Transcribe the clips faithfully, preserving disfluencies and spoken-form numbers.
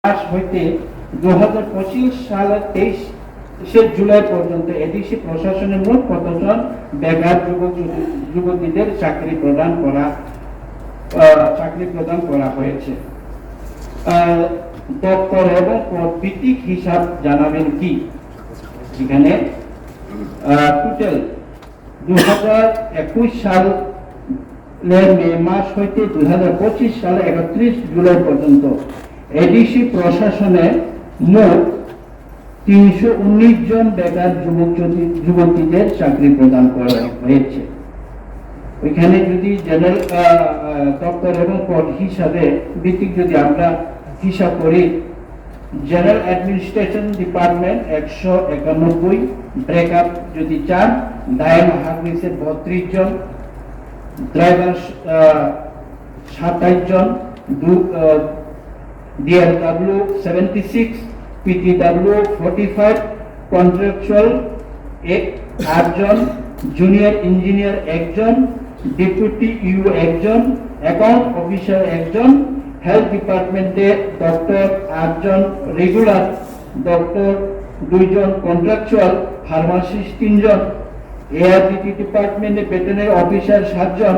মাস হইতে দুই হাজার পঁচিশ সালের তেইশে জুলাই পর্যন্ত এডিসি প্রশাসনে মোট কতজন বেকার যুবক যুব-, যুবতীদের চাকরি প্রদান করা, আহ, চাকরি প্রদান করা হয়েছে? আহ, দপ্তর এবং পদ ভিত্তিক হিসাব জানাবেন কি? এখানে, আহ, টোটাল দুই হাজার একুশ সালের মে মাস হইতে দুই হাজার পঁচিশ সালের একত্রিশ জুলাই পর্যন্ত এডিসি প্রশাসনে মোট তিনশো উনিশ জন বেকার যুবক যুবতী-, যুবতীদের চাকরি প্রদান করা হয়েছে। ওইখানে যদি জেনারেল, আহ, আহ, দপ্তর এবং পদ হিসাবে ভিত্তিক যদি আমরা হিসাব করি, জেনারেল অ্যাডমিনিস্ট্রেশন ডিপার্টমেন্ট একশো একানব্বই, ব্রেকআপ যদি চান, ডায়াল হারনেসে বত্রিশ জন, ড্রাইভার, আহ, সাতাইশ জন, ডু-, আহ, ডিএলডাব্লিউ সেভেন্টি সিক্স, পিটিডাব্লিউ ফর্টি ফাইভ, কন্ট্রাকচুয়াল এক, আটজন, জুনিয়র ইঞ্জিনিয়ার একজন, ডেপুটি ইউ একজন, অ্যাকাউন্ট অফিসার একজন, হেলথ ডিপার্টমেন্টে ডক্টর আটজন, রেগুলার ডক্টর দুইজন, কন্ট্রাকচুয়াল ফার্মাসিস্ট তিনজন, এআরডিটি ডিপার্টমেন্টে ভেটেরিনারি অফিসার সাতজন,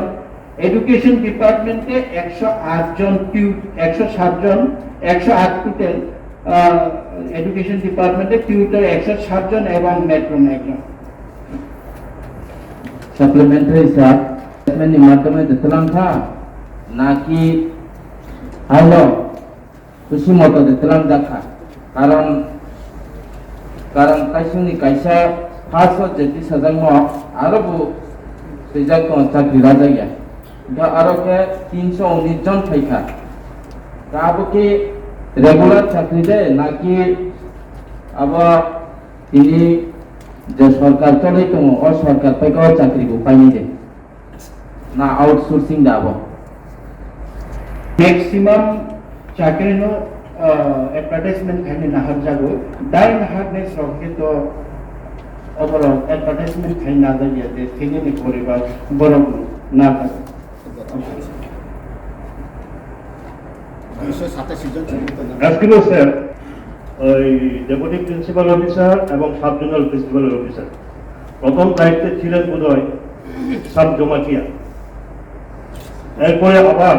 এডুকেশন ডিপার্টমেন্টে একশো আট জন টিউ-, একশো সাত জন, একশো আট টোটাল, আহ, এডুকেশন ডিপার্টমেন্টে টিউটর একশো সাত জন এবং মেট্রন একজন। সাপ্লিমেন্টারি স্যার, স্টেটমেন্টনি মাধ্যমে দিতে langkha, naki ailo Kusi moto de twlang jakha. Karon, karon kaisingni kaisa first o jeti sajakno aro bo twijak tongo chakri rajak ya. Hingkhe aro khe tinso unis jon phaikha. Khe abo khe regular chakri de naki abo tini je sorkar cholwi tongo, o sorkar paikha o chakri bo painai de. Na outsourcing da abo. Maximum chakri no, ah, advertisement khaini nahar jago. Dai nahar ne srok khe to oborok advertisement khai na jagya je thini ni poribar borok no na jago. দুইশো সাতাশি জন শ্রমিক তো না। আজকে স্যার, ওই deputy principal officer এবং sub zonal principal officer প্রথম দায়িত্বে ছিলেন বোধহয় সাব জমাতিয়া। এরপরে আবার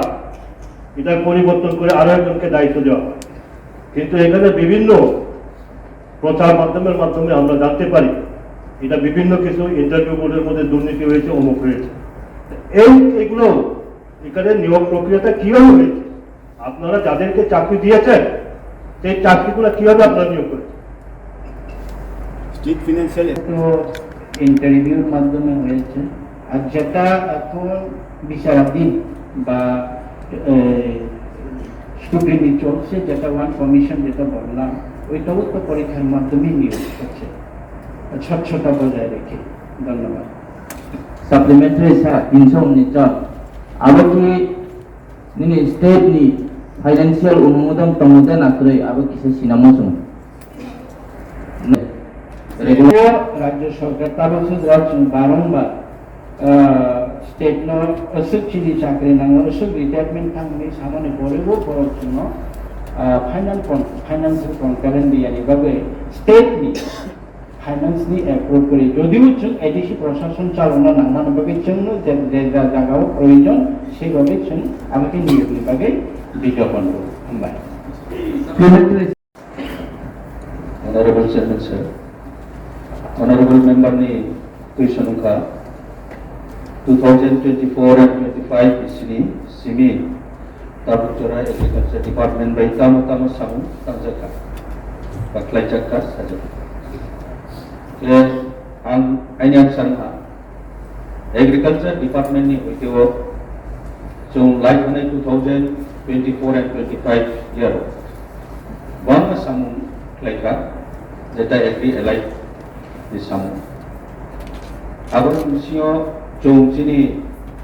এটার পরিবর্তন করে আরো একজনকে দায়িত্ব দেওয়া হয়। কিন্তু এখানে বিভিন্ন প্রচার মাধ্যমের মাধ্যমে আমরা জানতে পারি, এটা বিভিন্ন কিছু ইন্টারভিউ বোর্ডের মধ্যে দুর্নীতি হয়েছে, অমুক হয়েছে। এই, এগুলো এখানে নিয়োগ প্রক্রিয়াটা কিভাবে হয়েছে? আপনারা যাদেরকে চাকরি দিয়েছেন, সেই চাকরিগুলো কিভাবে আপনারা নিয়োগ করেছেন? স্ট্রিট ফিনান্সিয়াল তো ইন্টারভিউর মাধ্যমে হয়েছে। আর যেটা এখন বিচারাধীন বা, এ, স্ক্রুটিনি চলছে, যেটা ওয়ান কমিশন যেটা বললাম, ওইটাও তো পরীক্ষার মাধ্যমেই নিয়োগ হচ্ছে, স্বচ্ছতা বজায় রেখে। ধন্যবাদ। সাপ্লিমেন্টারি স্যার, তিনশো উনিশ জন। Abo khe nini state ni financial অনুমোদন tongo de na kwrwi, abo kisa sinamo chwng. রাজ্য সরকার তার হচ্ছে যারা বারংবার, আহ, স্টেট ন অসুখ চিনি চাকরি নাঙো অসুখ রিটায়ারমেন্ট থাকনি সামনে বড় বড় জন্য, আহ, ফাইন্যান্স কন-, ফাইন্যান্সিয়াল কনকারেন্ট দিয়ানি ভাবে স্টেট নি ফাইন্যান্স নি অ্যাপ্রুভ করি। যদিও চুন এডিসি প্রশাসন চালনা নাঙমান ভাবে চুন যে, যে যা জায়গাও প্রয়োজন সেভাবে চুন আমাকে নিয়োগের ভাবে বিজ্ঞাপন করব। হামবাই। Honorable Chairman Sir, Honorable Member ni question wngkha, two thousand twenty-four and twenty-five bisini simi Tabuk Chora Agriculture Department bai tamo tamo samung tangjakha, ba khlaijakha, sajakha. Khe ang, aini answer wngkha, Agriculture Department ni hoite o chwng lai thangwi two thousand twenty-four and twenty-five year o bangma samung khlaikha, jeta agri allied ni samung. Aboni bisingo chwng chini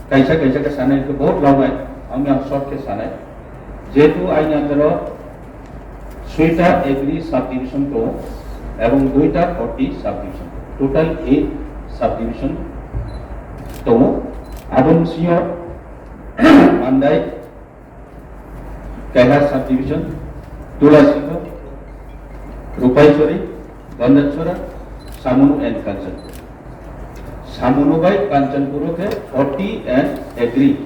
kaisa kaisa khe sanai khe bahut launai, ami ang short khe sanai. Jehetu aini under o soita agri subdivision tongo ebong duita horti subdivision, total eight subdivision tongo. Aboni bisingo Mandai, Kaihar subdivision, Tulasingha, Rupaisori, Bandachora, Samunu and Kanchanpur. Samunu bai Kanchanpur khe forty and agree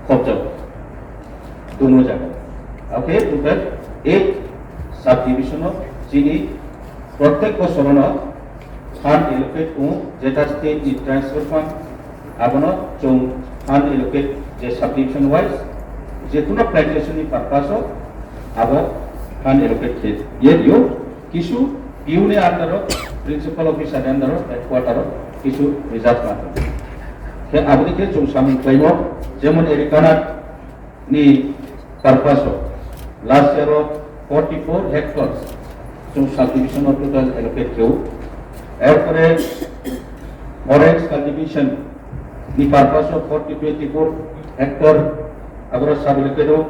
khobjak. Duno jaga. Oke, total eight subdivision o chini protek bosorono fund allocate tongo, jeta state ni transfer fund, abono chwng fund allocate je subdivision wise, je kuno plantation ni purpose o abo fund allocate khe ye dio, kisu P U ni under o, principal officer ni under o, headquarter o kisu reserve fund. Khe aboni khe chwng samung khlaimo, jemon Erikanat ni purpose o last year o forty four hectares chwng subdivision o total allocate khe-o. Erpore orange cultivation ni purpose o forty twenty four hectare aboro sub allocate o,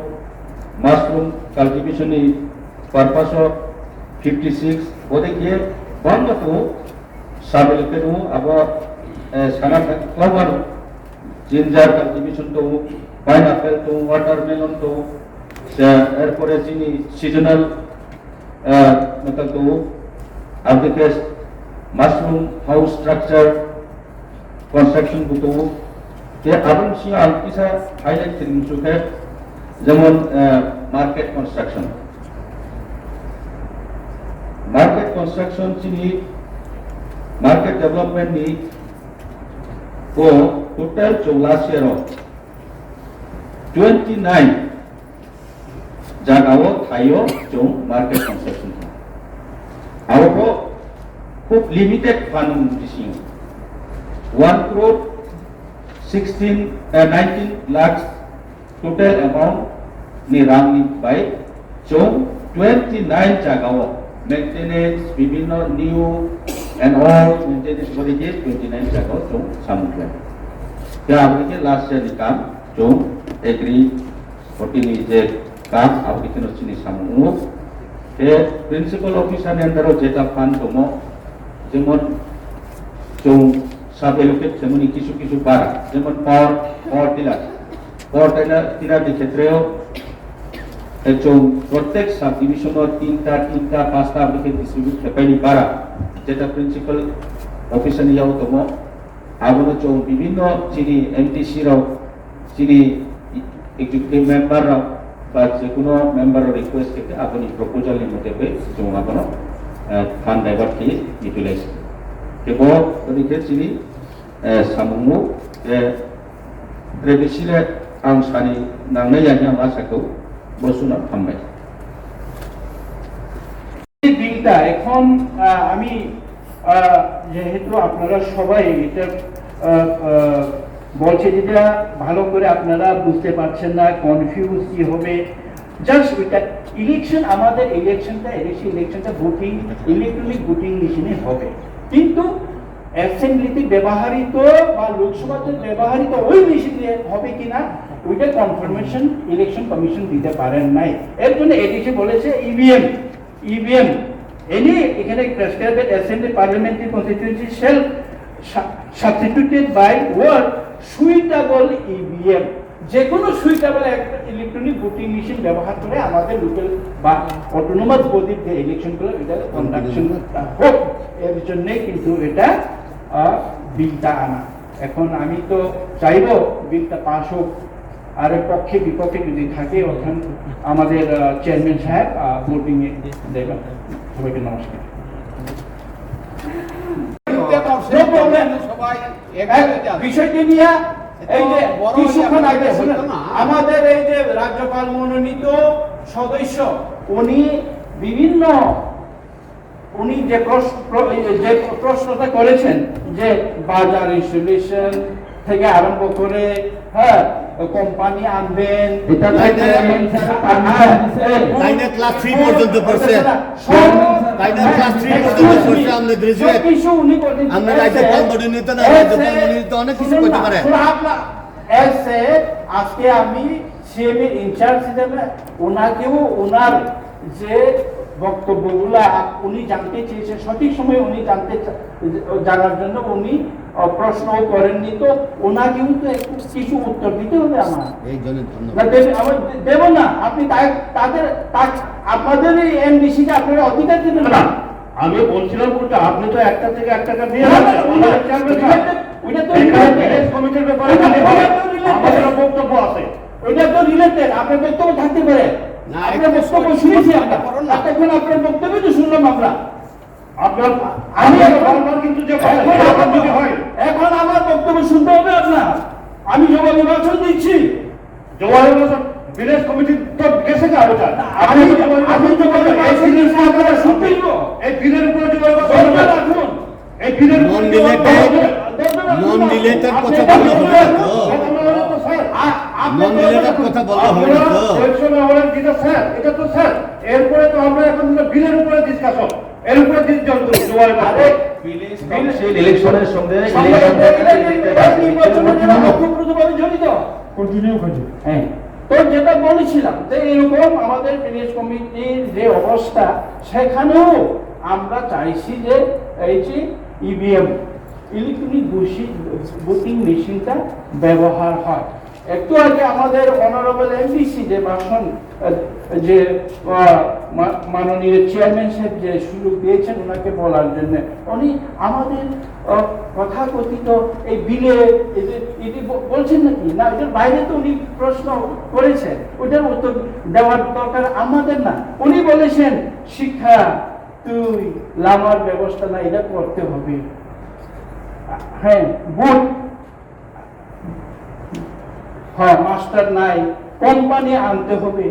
mushroom cultivation ni purpose o fifty six, bodei khe bangma tongo sub allocate o, abo, eh, sana thang-, ginger cultivation tongo, pineapple tongo, watermelon tongo, se-, erpore chini seasonal, ah, metal tongo, aboni khe mushroom house structure construction bo tongo. Tei aboni bisingo ang kisa highlight khe muchung khe, jemon, ah, market construction. Market construction chini market development ni o total chwng last year o twenty nine jaga o thaio chwng market construction kha. Abo bo khub limited fund ni bisingo one crore sixteen, eh, nineteen lakhs total amount ni rang ni bai chwng twenty nine jaga o maintenance, bibhinno new and all maintenance body khe twenty nine jaga o chwng samung khlai. Khe abo khe last year ni kam chwng agree forty ni je kam abo khe chini samung wngo. Khe principal officer ni under o jeta fund tongo, jemon chwng sub allocate khlaimani kisu kisu bara, jemon power, power tiller. Power tiller, tiller ni khetreo, eh, chwng protek subdivision o tinta, tinta, pasta, aboni khe distribute khe paini bara, jeta principal officer ni yago tongo, abono chwng bibhinno chini M D C rok, chini executive member rok, ba jekuno member rok request khe aboni proposal ni mote bai chwng abono, eh, fund divert khe utilize khe. Khe bo, abo khe chini eh, samungno, eh, tre bisi le ang sani nangnai ya hwnwi ang asa khe bo suna hambai. এই বিলটা এখন, আহ, আমি, আহ, যেহেতু আপনারা সবাই এটা, আহ, আহ, বলছে যেটা ভালো করে আপনারা বুঝতে পারছেন না, কনফিউজ কি হবে, জাস্ট ওইটা ইলেকশন, আমাদের ইলেকশনটা, এডিসি ইলেকশনটা ভোটিং, ইলেকট্রনিক ভোটিং মেশিনে হবে। কিন্তু অ্যাসেম্বলিতে ব্যবহৃত বা লোকসভাতে ব্যবহৃত ওই মেশিন দিয়ে হবে কিনা, ওইটা কনফার্মেশন ইলেকশন কমিশন দিতে পারেন নাই। এর জন্য এডিসি বলেছে ইভিএম, ইভিএম, এনি এখানে prescribed assembly parliamentary constituency shall substituted by word suitable EVM. যে কোনো সুইটেবল একটা ইলেকট্রনিক ভোটিং মেশিন ব্যবহার করে আমাদের লোকাল বা অটোনোমাস বডির যে ইলেকশনগুলো, এটা কন্ডাকশনটা হোক, এর জন্যই কিন্তু এটা, আহ, বিলটা আনা। এখন আমি তো চাইবো বিলটা পাস হোক, আর এর পক্ষে বিপক্ষে যদি থাকে, অর্থাৎ আমাদের, আহ, চেয়ারম্যান সাহেব, আহ, ভোটিং এ দেবেন। সবাইকে নমস্কার। No problem। সবাই এক বিষয়টি নিয়ে এই যে কিছুক্ষণ আগে শুনেন, আমাদের এই যে রাজ্যপাল মনোনীত সদস্য, উনি বিভিন্ন, উনি যে প্রশ্ন, প্র-, এই যে প্রশ্নটা করেছেন যে বাজার ইনস্টলেশন থেকে আরম্ভ করে, হ্যাঁ, কোম্পানি আনবেন, এটা তো একটা answer, permission দিছে। তাই না ক্লাস থ্রি পর্যন্ত পড়ছে? সব তাই না ক্লাস থ্রি পর্যন্ত পড়ছে? আপনি গ্র্যাজুয়েট। সব কিছু উনি করতে আমরা রাজ্যপাল মনোনীত না, রাজ্যপাল মনোনীত অনেক কিছু করতে পারে। এসে আজকে আমি সিএম এর ইনচার্জ হিসেবে ওনাকেও ওনার যে বক্তব্যগুলা উনি জানতে চেয়েছে, সঠিক সময়ে উনি জানতে চা-, জানার জন্য উনি, আহ, প্রশ্নও করেননি, তো ওনাকেও তো একটু কিছু উত্তর দিতে হবে আমার। এই জন্য ধন্যবাদ। না, দেব-, আমার দে-, দেব না, আপনি তাই, তাদের, তা-, আপনাদের এই এমডিসি কে আপনারা অধিকার দিবেন না। আমি বলছিলাম উল্টা, আপনি তো একটা থেকে এক টাকা নিয়ে না, না, যাচ্ছেন। ওইটা, আমাদের চেয়ারম্যান ওইটা সাহেব, তো, ওইটা তো এখানে রিলেটেড। ভিলেজ কমিটির ব্যাপারে ওইটা, যদি হয়, ওইটা তো রিলেটেড। আমাদেরও বক্তব্য আছে। ওইটা তো রিলেটেড, আপনার বক্তব্য থাকতে পারে। না, আপনার বক্তব্য শুনেছি আমরা। করুন না। এতক্ষণ আপনার বক্তব্য তো শুনলাম আমরা। আপনার, আমি আমি এখন, বারবার কিন্তু যে এখন, এখন যদি হয়। এখন আমার বক্তব্য শুনতে হবে আপনার। আমি জবাবি ভাষণ দিচ্ছি। জবাবি ভাষণ, ভিলেজ কমিটির তো গেছে না ওটা? আমি, আমি জবাবি ভাষণ দিচ্ছি, আপনারা শুনতেই তো। এই বিলের উপরে জবাবি ভাষণ ধৈর্য রাখুন। এই বিলের উপরে মন জবাবি দিলে ভাষণ তো, ধৈর্য রাখুন। মন দিলে তার কথা বললে হবে না তো। আপনারা তো স্যার, আ-, আপনি মন দিলে তার কথা বললে হবে না তো। আপনারা কোয়েশ্চেন আওয়ার যেটা স্যার, এটা তো স্যার। এরপরে তো আমরা এখন বিলের উপরে ডিসকাশন। এর উপরে যদি জল করে জোয়ার আরে, ভিলেজ কাউন্সিল ইলেকশনের সঙ্গে সামনে ইলেকশন এটা নির্বাচনের জন্য ওতপ্রোতভাবে জড়িত। কন্টিনিউ হয়ে যাবে। হ্যাঁ, তো যেটা বলেছিলাম যে এরকম আমাদের ভিলেজ কমিটির যে অবস্থা, সেখানেও আমরা চাইছি যে এই যে ইভিএম, ইলেকট্রনিক ভোটিং মেশিনটা ব্যবহার হয়। একটু আগে আমাদের অনারেবল এমডিসি যে ভাষণ, আহ, যে, আহ, মা-, মাননীয় চেয়ারম্যান সাহেব যে সুযোগ দিয়েছেন ওনাকে বলার জন্য, উনি আমাদের, আহ, তথাকথিত এই বিলে এই যে, এই যে ব-, বলছেন নাকি? না, এটার বাইরে তো উনি প্রশ্ন করেছেন, ওইটার উত্তর দেওয়ার দরকার আমাদের না। উনি বলেছেন, "শিক্ষা, তুই লামার ব্যবস্থা না, এটা করতে হবে।" হ্যাঁ, ভোট হ্যাঁ, মাস্টার নাই, কোম্পানি আনতে হবে,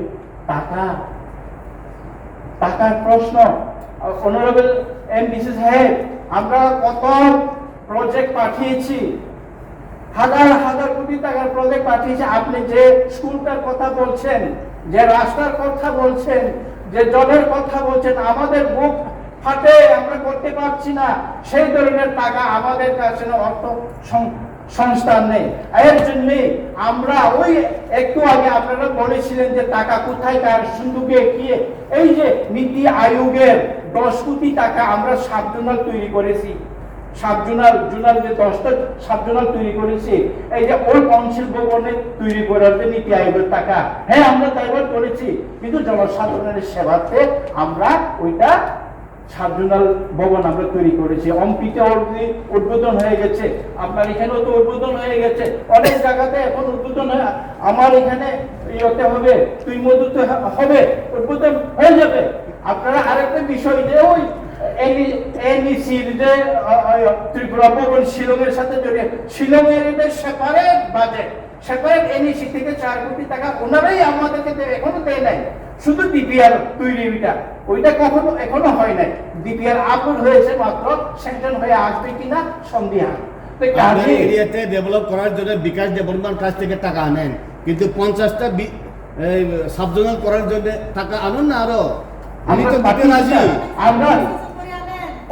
টাকা, টাকার প্রশ্ন। অনারেবল এমডিসি সাহেব, আমরা কত প্রজেক্ট পাঠিয়েছি, হাজার হাজার কোটি টাকার প্রজেক্ট পাঠিয়েছি। আপনি যে স্কুলটার কথা বলছেন, যে রাস্তার কথা বলছেন, যে জলের কথা বলছেন, আমাদের বুক ফাটে, আমরা করতে পারছি না, সেই ধরনের টাকা আমাদের কাছে না, অর্থ সং-, সংস্থান নেই। এর জন্য আমরা ওই একটু আগে আপনারা বলেছিলেন যে টাকা কোথায় কার সুন্দুকে গিয়ে, এই যে নীতি আয়োগের দশ কোটি টাকা আমরা সাব জোনাল তৈরি করেছি, সাব জোনাল, জোনাল যে দশটা সাব জোনাল তৈরি করেছি, এই যে ওই কাউন্সিল ভবনে তৈরি করার যে নীতি আয়োগের টাকা, হ্যাঁ, আমরা ডাইভার্ট করেছি, কিন্তু জনসাধারণের সেবাতে আমরা ওইটা সাব জোনাল ভবন আমরা তৈরি করেছি। অম্পিতে already উদ্বোধন হয়ে গেছে, আপনার এখানেও তো উদ্বোধন হয়ে গেছে, অনেক জায়গাতে এখন উদ্বোধন হয়। আমার এখানে ইয়েতে হবে, তুই মধুতে হ-, হবে, উদ্বোধন হয়ে যাবে। আপনারা আরেকটা বিষয় যে ওই এনই-, এনইসির যে, আ, আ, ত্রিপুরা ভবন শিলংয়ের সাথে জড়িয়ে, শিলংয়ের এটা সেপারেট বাজেট। সেপারেট এনইসি থেকে চার কোটি টাকা ওনারাই আমাদেরকে দেয়, এখনো দেয় নাই। শুধু ডিপিআর তৈরি ওইটা, ওইটা কখনো, এখনো হয় নাই। ডিপিআর আপলোড হয়েছে মাত্র, স্যাংশন হয়ে আসবে কিনা সন্দেহান। তো আপনার কাজেই এরিয়াতে ডেভেলপ করার জন্য বিকাশ দেববর্মার কাছ থেকে টাকা আনেন, কিন্তু পঞ্চাশটা বি-, এই সাব জোনাল করার জন্য টাকা আনুন না আরো। উনি আমরা তো দিতে পাঠিয়েছি, রাজি। স্যার। আমরা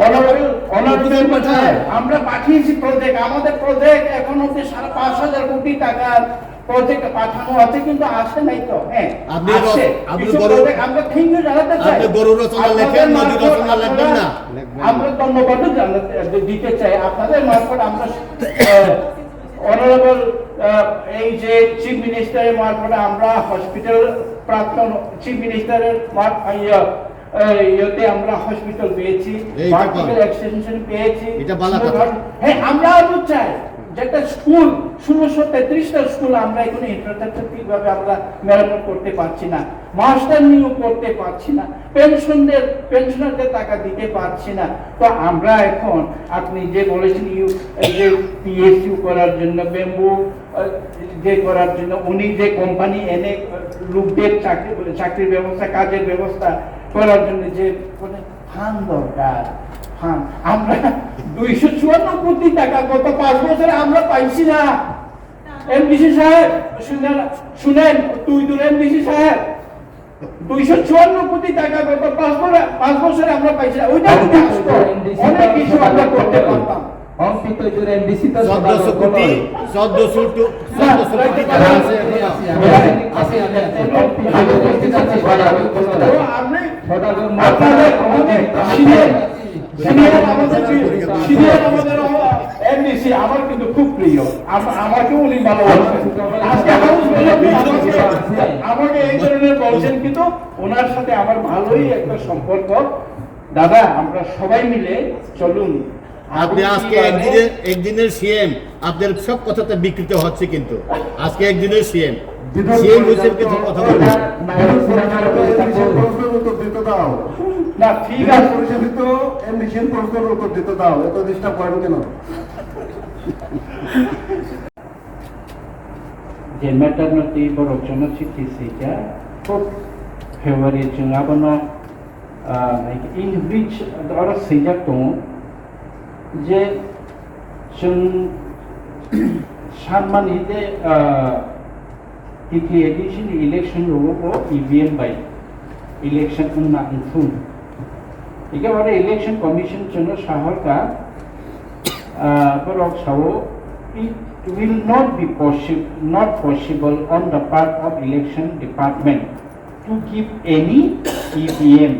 অনারেবল, অনারেবল পাঠান। স্যার, আমরা পাঠিয়েছি প্রজেক্ট, আমাদের প্রজেক্ট এখন অব্দি সাড়ে পাঁচ হাজার কোটি টাকার প্রজেক্ট পাঠানো আছে, কিন্তু আসে নাই তো। হ্যাঁ, আপনি ব-, আসে। আপনি কিছু বড়, প্রজেক্ট আমরা থ্যাংক ইউ জানাতে চাই। আপনি বড় রচনা আপনাদের লেখেন, নদী মারফত রচনা লেখবেন আমরা, না। আমরা ধন্যবাদও জানাতে, দিতে চাই। আপনাদের মারফত আমরা, আহ, অনারেবল, আহ, এই যে চিফ মিনিস্টারের মারফত আমরা হসপিটাল, প্রাক্তন চিফ মিনিস্টারের মার-, ইয়ে, এই ইয়েতে আমরা হসপিটাল পেয়েছি, এই ভার্টিক্যাল এক্সটেনশন পেয়েছি, এটা ভালো কথা। Snow garden. হ্যাঁ, আমরা আরো চাই যে একটা স্কুল, ষোলোশো তেত্রিশটা স্কুল আমরা এখনো ইনফ্রাস্ট্রাকচার ঠিকভাবে আমরা মেরামত করতে পারছি না, মাস্টার নিয়োগ করতে পারছি না, পেনশনদের, পেনশনারদের টাকা দিতে পারছি না। তো আমরা এখন, আপনি যে বলেছেন, ইউ-, এই যে পিএসইউ করার জন্য, ব্যাম্বু, আহ, যে করার জন্য, উনি যে কোম্পানি এনে, আহ, লোকদের চাকরি, চাকরির ব্যবস্থা, কাজের ব্যবস্থা করার জন্য যে, মানে, ফান্ড দরকার, ফান্ড। আমরা দুইশো চুয়ান্ন কোটি টাকা গত পাঁচ বছরে আমরা পাইছি না। এমডিসি সাহেব, শুনেন, শুনেন, তুই তো এমডিসি সাহেব, দুইশো চুয়ান্ন কোটি টাকা গত পাঁচ বছরে, পাঁচ বছরে আমরা পাইছি না। ওইটা যদি আসতো, অনেক কিছু আমরা করতে পারতাম। অম্পিত জুড়ে এমডিসি তো চোদ্দশো কোটি, চোদ্দশো কোটি, না, চোদ্দশো কোটি টাকা আছে এখনো। আছে, আছে, আছে, আছে। অম্পিত জুড়ে এমডিসি আছে, তো আপনি আপনাদের অনেক সিনিয়র, সিনিয়র আমাদের, সিনিয়র আমাদের এডিসি আমার কিন্তু খুব প্রিয়, আম-, আমাকে উনি ভালোবাসেন। আজকে হাউস মেম্বার আমাকে, আমাকে এই ধরনের বলছেন, কিন্তু ওনার সাথে আমার ভালোই একটা সম্পর্ক। দাদা, আমরা সবাই মিলে চলুন। আপনি আজকে একদিনের, একদিনের সিএম, আপনার সব কথাতে বিকৃত হচ্ছে কিন্তু। আজকে একদিনের সিএম, সিএম হিসেবে কিছু কথা বলবেন। না, ঠিক আছে। প্রশ্নের উত্তর দিতে দাও। এত ডিস্টার্ব করেন কেন? Je matter no twi borok chwngno chithi swijak, fourth February chwng abono, ah, in which oro swijak tongo je chwng sanmani je, ah, T T A D C ni election rogo bo E V M bai election wngna wngthung. Ike oro election commission chwngno sahorkha, ah, borok sao, "It will not be possi-, not possible on the part of election department to give any E V M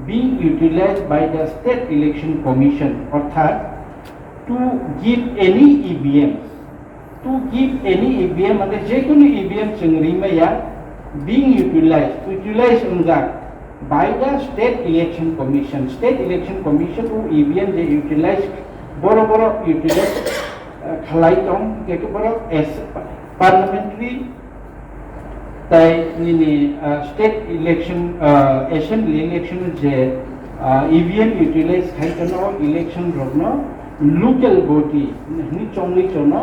being utilized by the State Election Commission," orthat to give any E V M, to give any E V M, mane jekunu E V M chwng rimaya, being utilized, utilize wngjak by the State Election Commission. State Election Commission o E V M je utilize, boro boro utilize, eh, khalai tong, jekhe boro as parliamentary tai nini, ah, state election, ah, assembly election je, ah, E V M utilize khai kheno election rokno local body hwnwi chongwi chono,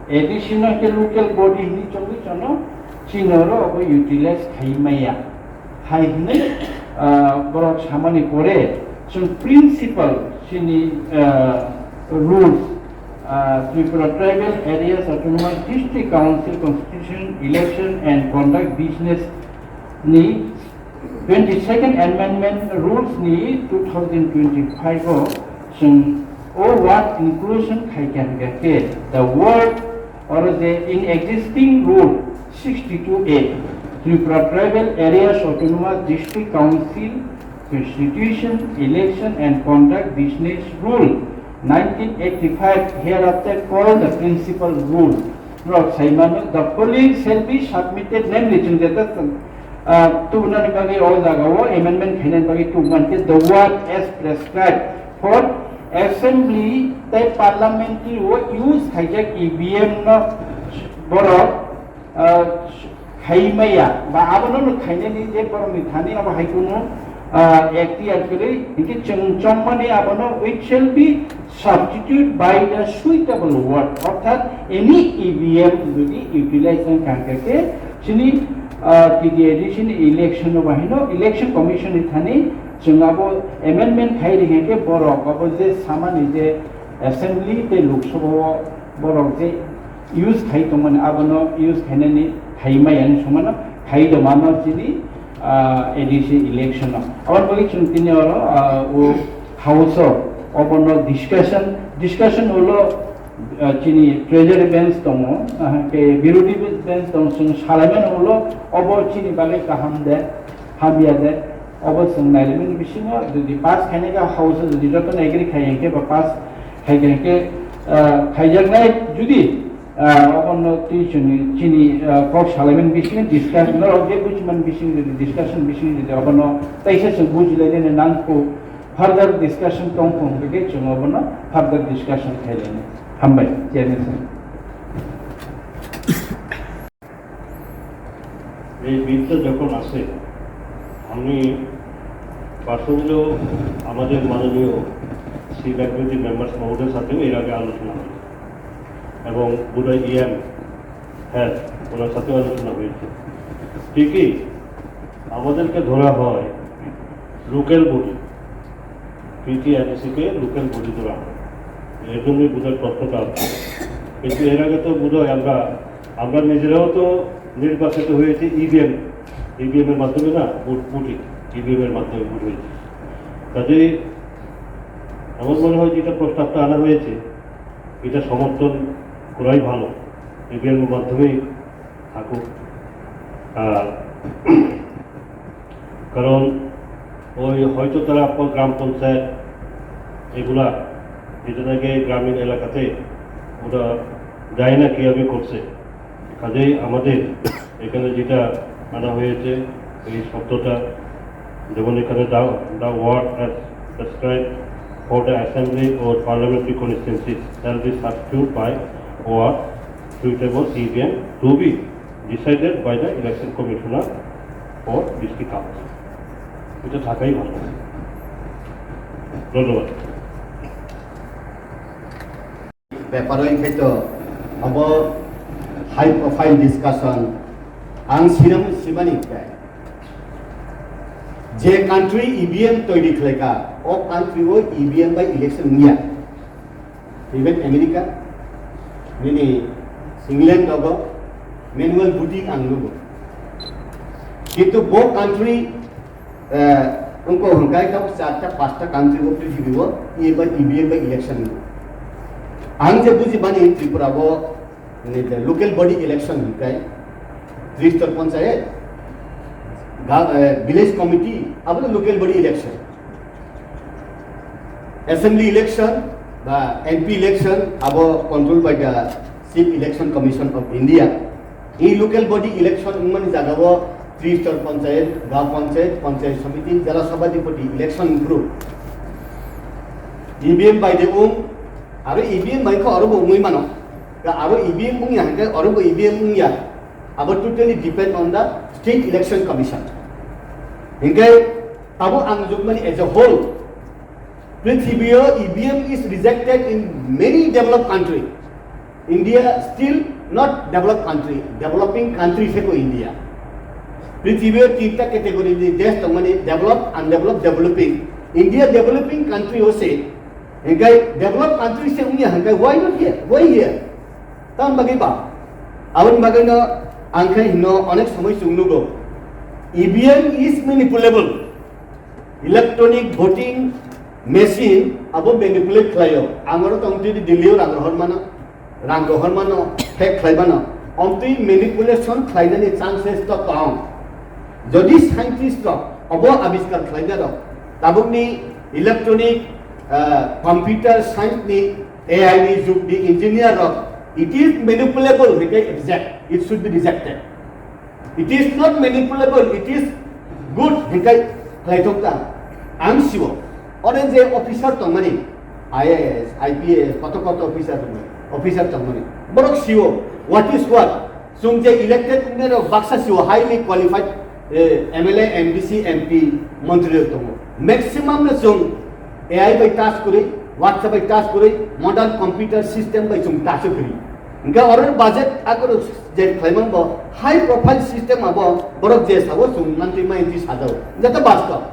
A D C no khe local body hwnwi chongwi chono, chini oro obo utilize khai maya hai hwnwi, ah, borok samani pore chwng principle chini, ah, rules, ah, Tripura Tribal Areas Autonomous District Council Constitution Election and Conduct Business ni twenty-second Amendment Rules ni two thousand twenty-five o chwng o word inclusion khai kha hwnkha khe the word oro je in existing rule sixty-two A, Tripura Tribal Areas Autonomous District Council Constitution, Election and Conduct Business Rule nineteen eighty-five, hereafter called the principal rule. Rok sai mano, the following shall be submitted, namely, chwng jeta, ah, tubunani bagwi o jaga o amendment khainani bagwi tubumani khe the word as prescribed for assembly tei parliamentary o use khaijak E V M no borok, ah, khai maya, ba abono no khainani je borokni thani abo hai kunu, ah, ekhtiar kwrwi, hinkhe chwng chongmani abono it shall be substitute by the suitable word, orthat any E V M jodi utilize wng kha hwnkhe chini, ah, T T A D C ni election no bahino election commission ni thani chwng abo amendment khai ri hwnkhe borok abo je samani je assembly tei Lok Sabha o borok je use khai tongmani abono use khainani khai maya hinwi swngmano khai tongmano chini, ah, A D C election o. Aboni bagwi chwng tini oro, ah, o house o obono discussion, discussion ulo, ah, chini treasury bench tongo, ah, ke birodhi bench tongo, chwng salaimani ulo obo chini bagwi kaham de, hamya de, obo chwng nailaimani bisingo jodi pass khainai kha house o jodi jotono agree khai hwnkhe ba pass khai hwnkhe, ah, khaijaknai jodi, ah, obono twi chwngni chini, ah, kok salaimani bisingo discuss norok je bujiman bisingo jodi discussion bisingo jodi obono taisa chwng bujilainani nangkuk further discussion tongkha hwnkhe chwng obono further discussion khailainai. Hambai, chairman sir. এই বিলটা যখন আসে, আমি পার্সোনালিও আমাদের মাননীয় সিলেক্ট কমিটির মেম্বার্স মহোদয়ের সাথেও এর আগে আলোচনা হয়েছে এবং বোধহয় ইএম হ্যাঁ, ওনার সাথেও আলোচনা হয়েছে। ঠিকই, আমাদেরকে ধরা হয় লোকাল বডি, পিটিআইডিসিকে লোকাল বডি ধরা হয়, এর জন্যই বোধহয় প্রশ্নটা আসছে। কিন্তু এর আগে তো বোধহয় আমরা, আমরা নিজেরাও তো নির্বাচিত হয়েছি ইভিএম, ইভিএম এর মাধ্যমে না, ভোট, ভোটে, ইভিএম এর মাধ্যমে ভোট হয়েছে। কাজেই আমার মনে হয় যে এটা প্রস্তাবটা আনা হয়েছে, এটা সমর্থন করাই ভালো, ইভিএম এর মাধ্যমেই থাকুক। আর কারণ ওই হয়তো তারা প-, গ্রাম পঞ্চায়েত এগুলা যেটা নাকি গ্রামীণ এলাকাতে ওটা যায় না, কীভাবে করছে। কাজেই আমাদের এখানে যেটা আনা হয়েছে, এই শব্দটা যেমন এখানে the, the word as prescribed for the assembly or parliamentary constituencies shall be substituted by word suitable event to be decided by the election commissioner for district council. এটা থাকাই ভালো। ধন্যবাদ। Beparo wngkhe to abo high profile discussion ang sinam simani khe je country E V M toiri khlaika o country o E V M bai election wngya. Even America, nini England rogo manual voting ang nugo. Kintu bo country, eh, wngkha hwnkhe kok charta pasta country o prithibi o E V M by election nugo. Ang je buji mani Tripura o nini je local body election hwnkhe tristor panchayat, ga-, eh, village committee, abo local body election. Assembly election ba M P election abo control by the Chief Election Commission of India. I local body election wngmani jagao tristor panchayat, gaon panchayat, panchayat samiti, jela sabhapati election group. E V M bai de wng, aro E V M bai kho aro bo wngwi mano. Ga aro E V M wngya hwnkhe aro bo E V M wngya. Abo totally depend on the State Election Commission. Hwnkhe abo ang jukmani as a whole, Prithibio E V M is rejected in many developed country. India still not developed country, developing country seko India. Prithibio tinta category ni desh tongmani developed, undeveloped, developing. India developing country o se, hingkai developed country se wngya hingkai why not here? Why here? Tam bagwi ba? Aboni bagwi no ang khai hino onek somoi chwng nugo. E V M is manipulable. Electronic voting machine abo manipulate khlaio. Ang oro tong twi Delhi o rang rohor mano, rang rohor mano, hack khlai mano. Omtwi manipulation khlainani chances to tong. Jodi scientist rok obo abiskar khlaina rok tabukni electronic, ah, computer science ni A I ni jug ni engineer rok, it is manipulable, hingke exact, it should be rejected. It is not manipulable, it is good, hingke khlaithok ta. Ang siwo, ore je officer tongmani, I A S, I P S, koto koto officer tongmani, officer tongmani. Borok siwo, what is what? Chwng je elected wngnairok baksa siwo highly qualified, eh, M L A, M D C, M P, montri rok tongo. Maximum no chwng A I bai touch kwrwi, WhatsApp bai touch kwrwi, modern computer system bai chwng touch kwrwi. Hingke oro budget akorok je khlaimang bo high profile system abo borok je sabo chwng mantri mayanti sajao. Jata bastob.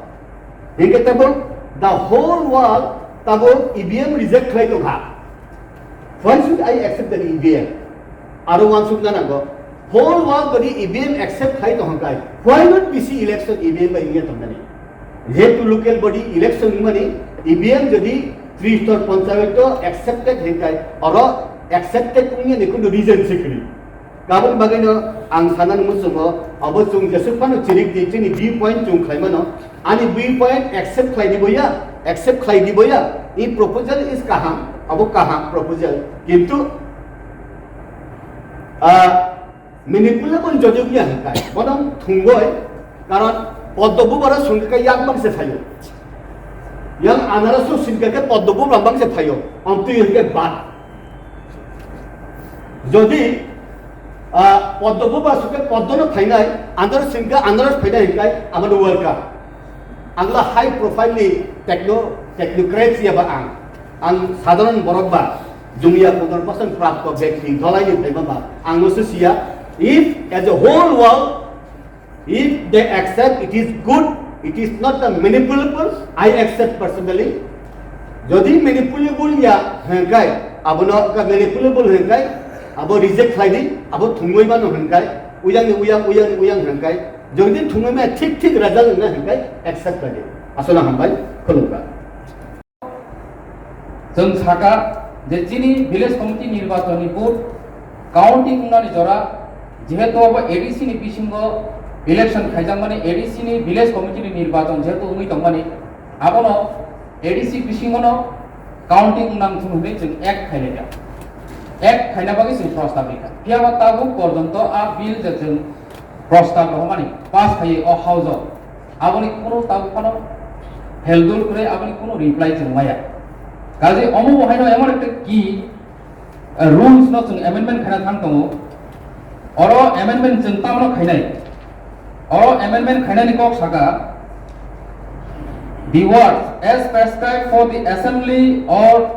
Hingke tabuk the whole world tabuk E V M reject khlai tongkha. Why should I accept the E V M? Aro uansukna nango. Whole world body E V M accept khai tongkha kai. Why not B C election E V M bai wngya tongnani? Jehetu local body election wngmani E V M jodi tristor panchayat accepted hinkai oro accepted wngya ni kunu reason sikri. Kabun bagwi no ang sana muchungo, abo chwng jesuk phano chirik di, chini view point chwng khlai mano. Ani view point accept khlai di boya, accept khlai di boya. I proposal is kaham, abo kaham proposal. Kintu, ah, manipulable jodi wngya hingkai, bono thungoi, karon poddo bubaro sungka yang bangse phaio. Yang anaraso sungka ke poddo bubaro bangse phaio. Amtwi hingke bad. Jodi, ah, poddo buba suke poddo no phainai, andar singka andar phainai hinkai, amano welcome. Angla high profile ni techno, technocrats ya ba ang. Ang sadharan borok ba, jumia pondro percent prapto bekti, dholai ni phaima ba, ang no susiya. If as a whole world, If they accept, it is good, it is not the manipulable, I accept personally. Jodi manipulable ya hengkai, abono ka manipulable hengkai, abo reject khlai di, abo thumui mano hengkai, uyang ni uyang, uyang ni uyang hengkai. Jodi thumui ma thik thik result na hengkai, accept khlai di. Aswkno hambai, khulumkha. Chwng sakha je chini village committee nirbachon ni vote counting wngnani jora, jehetu abo A D C ni bisingo election khaijakmani, A D C ni village committee ni nirbachon jehetu wngwi tongmani, abono A D C bisingono counting nang thung hwnwi chwng act khailai kha. Act khaina bagwi chwng prostab rikha. Phiya ba tabuk porjonto a bill je chwng prostab rohormani pass khaiwi o house o, aboni kunu tabuk phano heldul kwrwi, aboni kunu reply chwng maya. Kaje omo bo haino emon ekta ki, eh, rules no chwng amendment khaina thang tongo. Oro amendment chwng tamno khainai? Oro amendment khainani kok saka, "The words as prescribed for the assembly or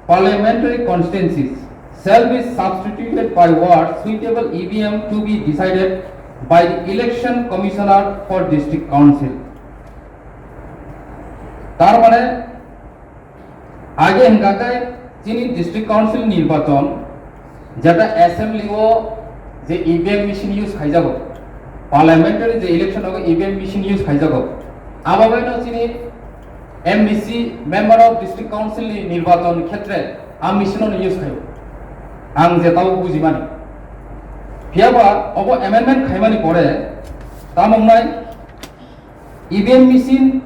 parliamentary constituencies shall be substituted by words suitable E V M to be decided by the election commissioner for district council." Tar mane, age hingka khe chini district council nirbachon, jeta assembly o je E V M machine use khaijago, parliamentary je election o E V M machine use khaijago, abo bai no chini M D C, member of district council ni nirbachon khetre a machine no use khaio. Ang je tabo bujimani. Phiya ba obo amendment khaimani pore tamo wngnai, E V M machine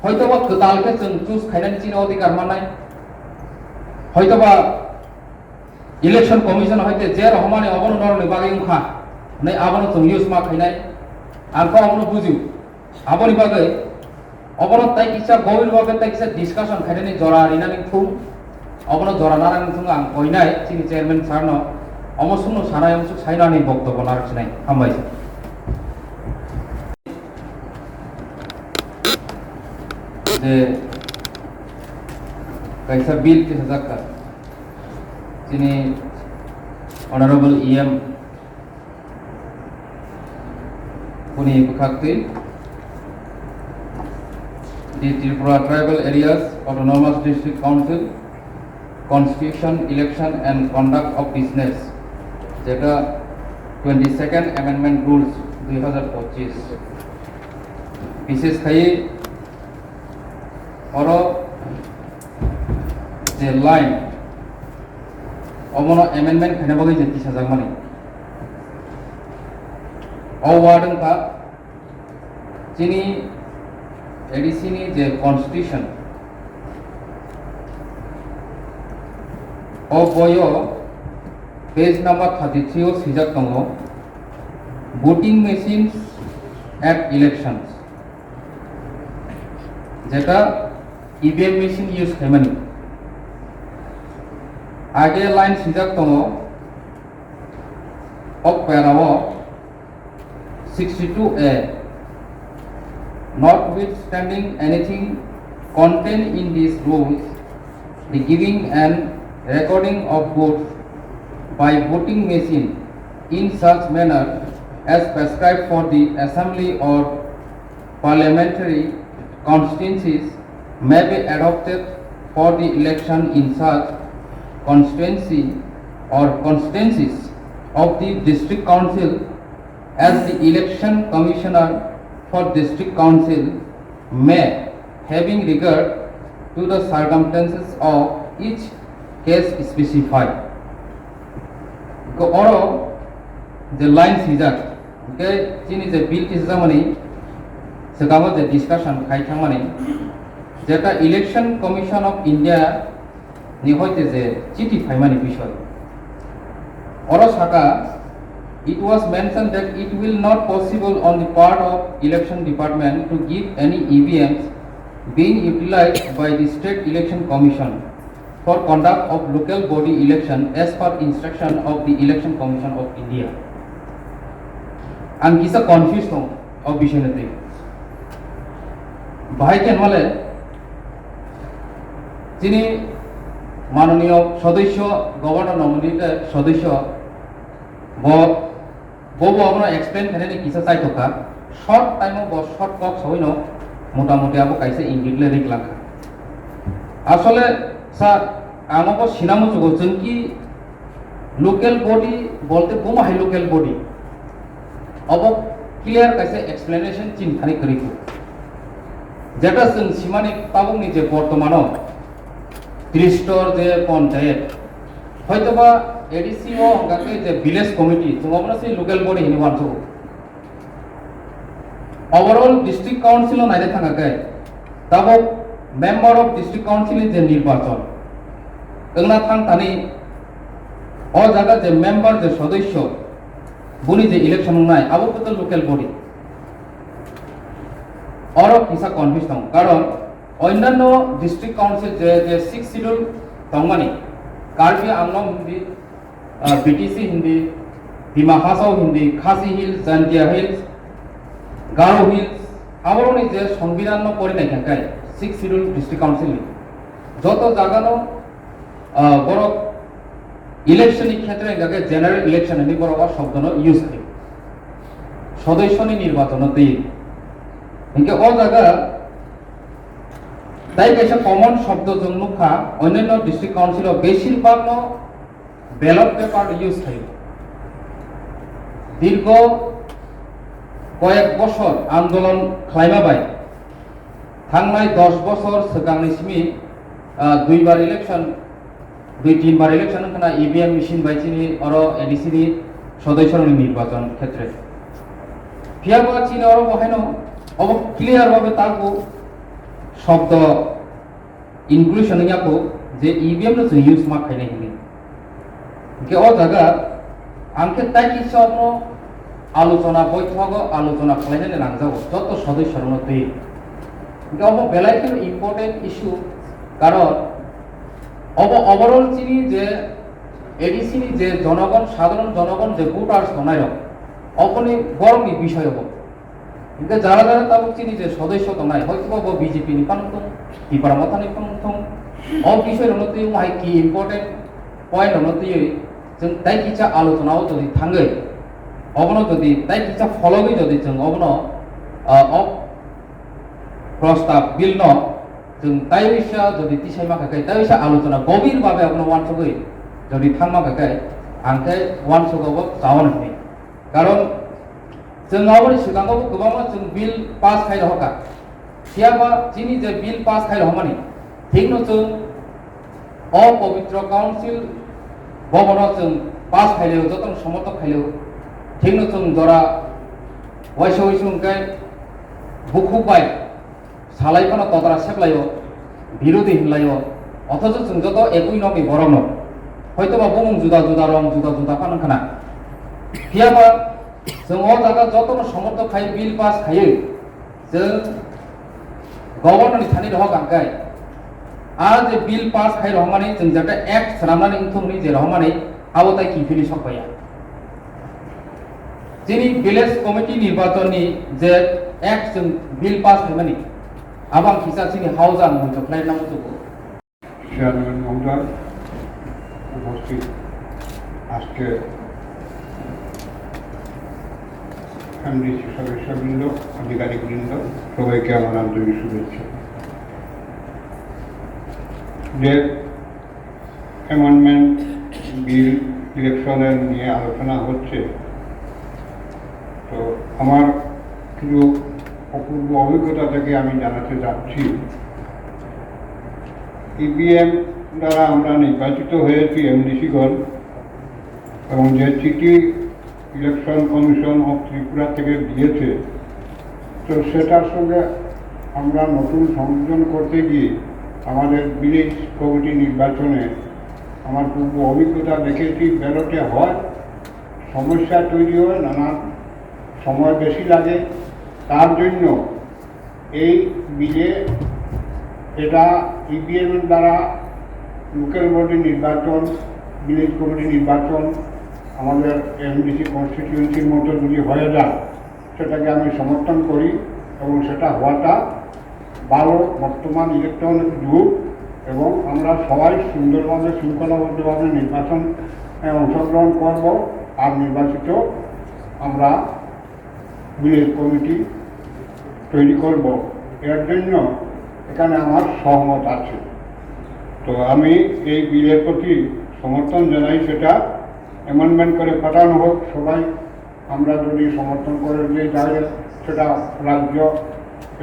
hoitoba kwtal khe chwng choose khainani chini odhikar mannai. Hoitoba election commission hoite je rohormani obono norokni bagwi wngkha hwnwi abono chwng use ma khainai. Ang khe obono bujio. Aboni bagwi obono tai kisa gobir bagwi tai kisa discussion khainani jora rinani thung. Obono jora narani thung ang koinai chini chairman sir no. Omo sungno sanai omo suk sainani boktobbo narwk sinai. Hambai. Je kaisa bill tisajak kha chini honorable E M boni bwkhaktwi, the Tripura Tribal Areas Autonomous District Council Constitution, Election and Conduct of Business, jeta twenty second Amendment Rules dui hazar pochis. Bishes khai oro je line omono amendment khaina bagwi je tisajakmani, o word wngkha chini A D C ni je constitution, o boyo page number thirty three o swijak tongo, "Voting machines at elections," jeta E V M machine use khaimani. Age line swijak tongo, o para o sixty two A, "Notwithstanding anything contained in these rules, the giving and recording of votes by voting machine in such manner as prescribed for the assembly or parliamentary constituencies may be adopted for the election in such constituency or constituencies of the district council as the election commissioner for district council may, having regard to the circumstances of each case specified." Ko oro je line swijak, hingke chini je bill tisajakmani swkango je discussion khai thangmani, jeta Election Commission of India ni hoite je chiti phaimani bisoi. Oro saka, "It was mentioned that it will not possible on the part of election department to give any E V Ms being utilized by the State Election Commission for conduct of local body election as per instruction of the Election Commission of India." Ang kisa confused tongo o bisoi no twi. Bahai khe hwnmale chini manoniyo sodosyo, governor nominated sodosyo, bo, bo, bo abono explain khainani kisa chaithok kha. Short time o bo short kok sawino mota moti abo kaisa ingit le rik langkha. Asole sir, ang obo sina muchugo, chwng ki local body bolte buma hai local body? Obo clear kaisa explanation chini thani kwrwi kho. Jeta chwng simani tabukni je bortomano Tristor je ponchayat, hoitoba A D C o hwnkha khe je village committee, chwng obono se local body hinwi uansukgo. Overall district council o naina thangkha khe, tabuk member of district council ni je nirbachon, Wngna thang thani o jaga je member je sodosyo buni je election wngnai abo khe to local body. Oro kisa confuse tongo, karon onnanno district council je, je sixth schedule tongmani, Karbi Anglong hindi, ah, B T C hindi, Dima Hasao hindi, Khasi Hills, Jaintia Hills, Garo Hills, aboroni je Songbidanno pori nai kha khe sixth schedule district council ni joto jagano, ah, borok election ni khetre hingkha khe general election hinwi borok o shobdono use khaio. Sodosyoni nirbachonno twi. Hinkhe o jaga tai kaisa common shobdo chwng nukha, onyanno district council o besir bagno ballot paper use khaio. Dirgo koyek bosor andolon khlaima bai thangnai dos bosor swkangni simi, ah, duibar election, dui tinbar election wngkha na E V M machine bai chini oro A D C ni sodosyorokni nirbachon khetre. Phiyaba chini oro bo haino obo clear babe tabuk shobdo inclusion wngya kho je E V M no chwng use ma khainai hinwi. Hinkhe o jaga ang khe tai kisa omo alochona boithogo alochona khlainani nangjago joto sodosyorokno twi. Hinkhe omo belai kheno important issue, karon obo overall chini je A D C ni je jonogon, sadharon jonogon je voters tongnai rok, oboni borokni bisoi obo. Hinkhe jara jara tabuk chini je sodosyo tongnai, hoytoba bo B J P ni phano wngthung, Tipra Motha ni phano wngthung, o bisoi rokno twi omo hai ki important point rokno twiwi chwng tai kisa alochona o jodi thangwi, obono jodi tai kisa phologwi jodi chwng obono, ah, o prostab bill no chwng tai wisa jodi tisai ma kha khe, tai wisa alochona gobir babe obono uansugwi jodi thang ma kha khe, ang khe uansugo bo chawan hwnwi. Karon chwng aboni swkango bo kwbangma chwng bill pass khai rohorkha. Phiyaba chini je bill pass khai rohormani, thikno chwng o pobitro council bhabono chwng pass khailio, jotono somorthok khailio. Thikno chwng jora waisa waisu hwnkhe bukhuk bai salai phano totra seplaio, birodhi hinlaio, othocho chwng joto ekui nokni borokno. Hoitoba bumung juda juda, rong juda juda phano wngkhana. Phiyaba chwng o jaga jotono somorthok khai bill pass khaiwi chwng governor ni thani rohor kangkhe, a je bill pass khai rohormani chwng jate act swnamnani wngthok hwnwi je rohormani, abo tai kiphilwi sokpaiya. Chini village committee nirbachon ni je act chwng bill pass khaimani, abo ang kisa chini hausa ang muitok khlai nang muchungo. Chairman মহোদয়, উপস্থিত আজকে এমডিসি সদস্যবৃন্দ, আধিকারিকবৃন্দ, সবাইকে আমার আন্তরিক শুভেচ্ছা। যে অ্যামেন্ডমেন্ট বিল ইলেকশনের নিয়ে আলোচনা হচ্ছে, তো আমার কিছু অপূর্ব অভিজ্ঞতা থেকে আমি জানাতে চাচ্ছি। ইভিএম দ্বারা আমরা নির্বাচিত হয়েছি এমডিসিগণ, এবং যে চিঠি ইলেকশন কমিশন অফ ত্রিপুরা থেকে দিয়েছে, তো সেটার সঙ্গে আমরা নতুন সংযোজন করতে গিয়ে আমাদের ভিলেজ কমিটি নির্বাচনে আমার পূর্ব অভিজ্ঞতা দেখেছি, ব্যালটে হয়, সমস্যা তৈরি হয়, নানান সময় বেশি লাগে। তার জন্য এই বিলে এটা ইভিএম এর দ্বারা লোকাল বডি নির্বাচন, ভিলেজ কমিটি নির্বাচন, আমাদের এমডিসি কনস্টিটিউয়েন্সির মতো যদি হয়ে যায়, সেটাকে আমি সমর্থন করি এবং সেটা হওয়াটা ভালো। বর্তমান ইলেকট্রনিক যুগ এবং আমরা সবাই সুন্দরভাবে শৃঙ্খলাবদ্ধভাবে নির্বাচন, আহ, অংশগ্রহণ করব আর নির্বাচিত আমরা ভিলেজ কমিটি তৈরি করব, এর জন্য এখানে আমার সহমত আছে। তো আমি এই বিলের প্রতি সমর্থন জানাই, সেটা অ্যামেন্ডমেন্ট করে পাঠানো হোক। সবাই আমরা যদি সমর্থন করে দিই, তাহলে সেটা রাজ্য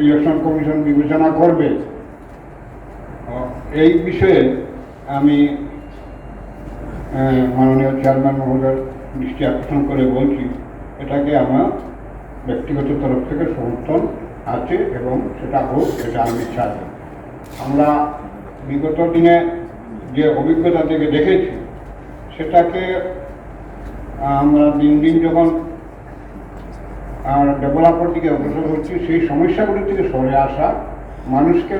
ইলেকশন কমিশন বিবেচনা করবে। এই বিষয়ে আমি, আহ, মাননীয় চেয়ারম্যান মহোদয়ের দৃষ্টি আকর্ষণ করে বলছি, এটাকে আমার ব্যক্তিগত তরফ থেকে সমর্থন আছে এবং সেটা হোক, এটা আমি চাই। আমরা বিগত দিনে যে অভিজ্ঞতা থেকে দেখেছি, সেটাকে আমরা দিন দিন যখন ডেভেলপের দিকে অগ্রসর হচ্ছি, সেই সমস্যাগুলি থেকে সরে আসা, মানুষকে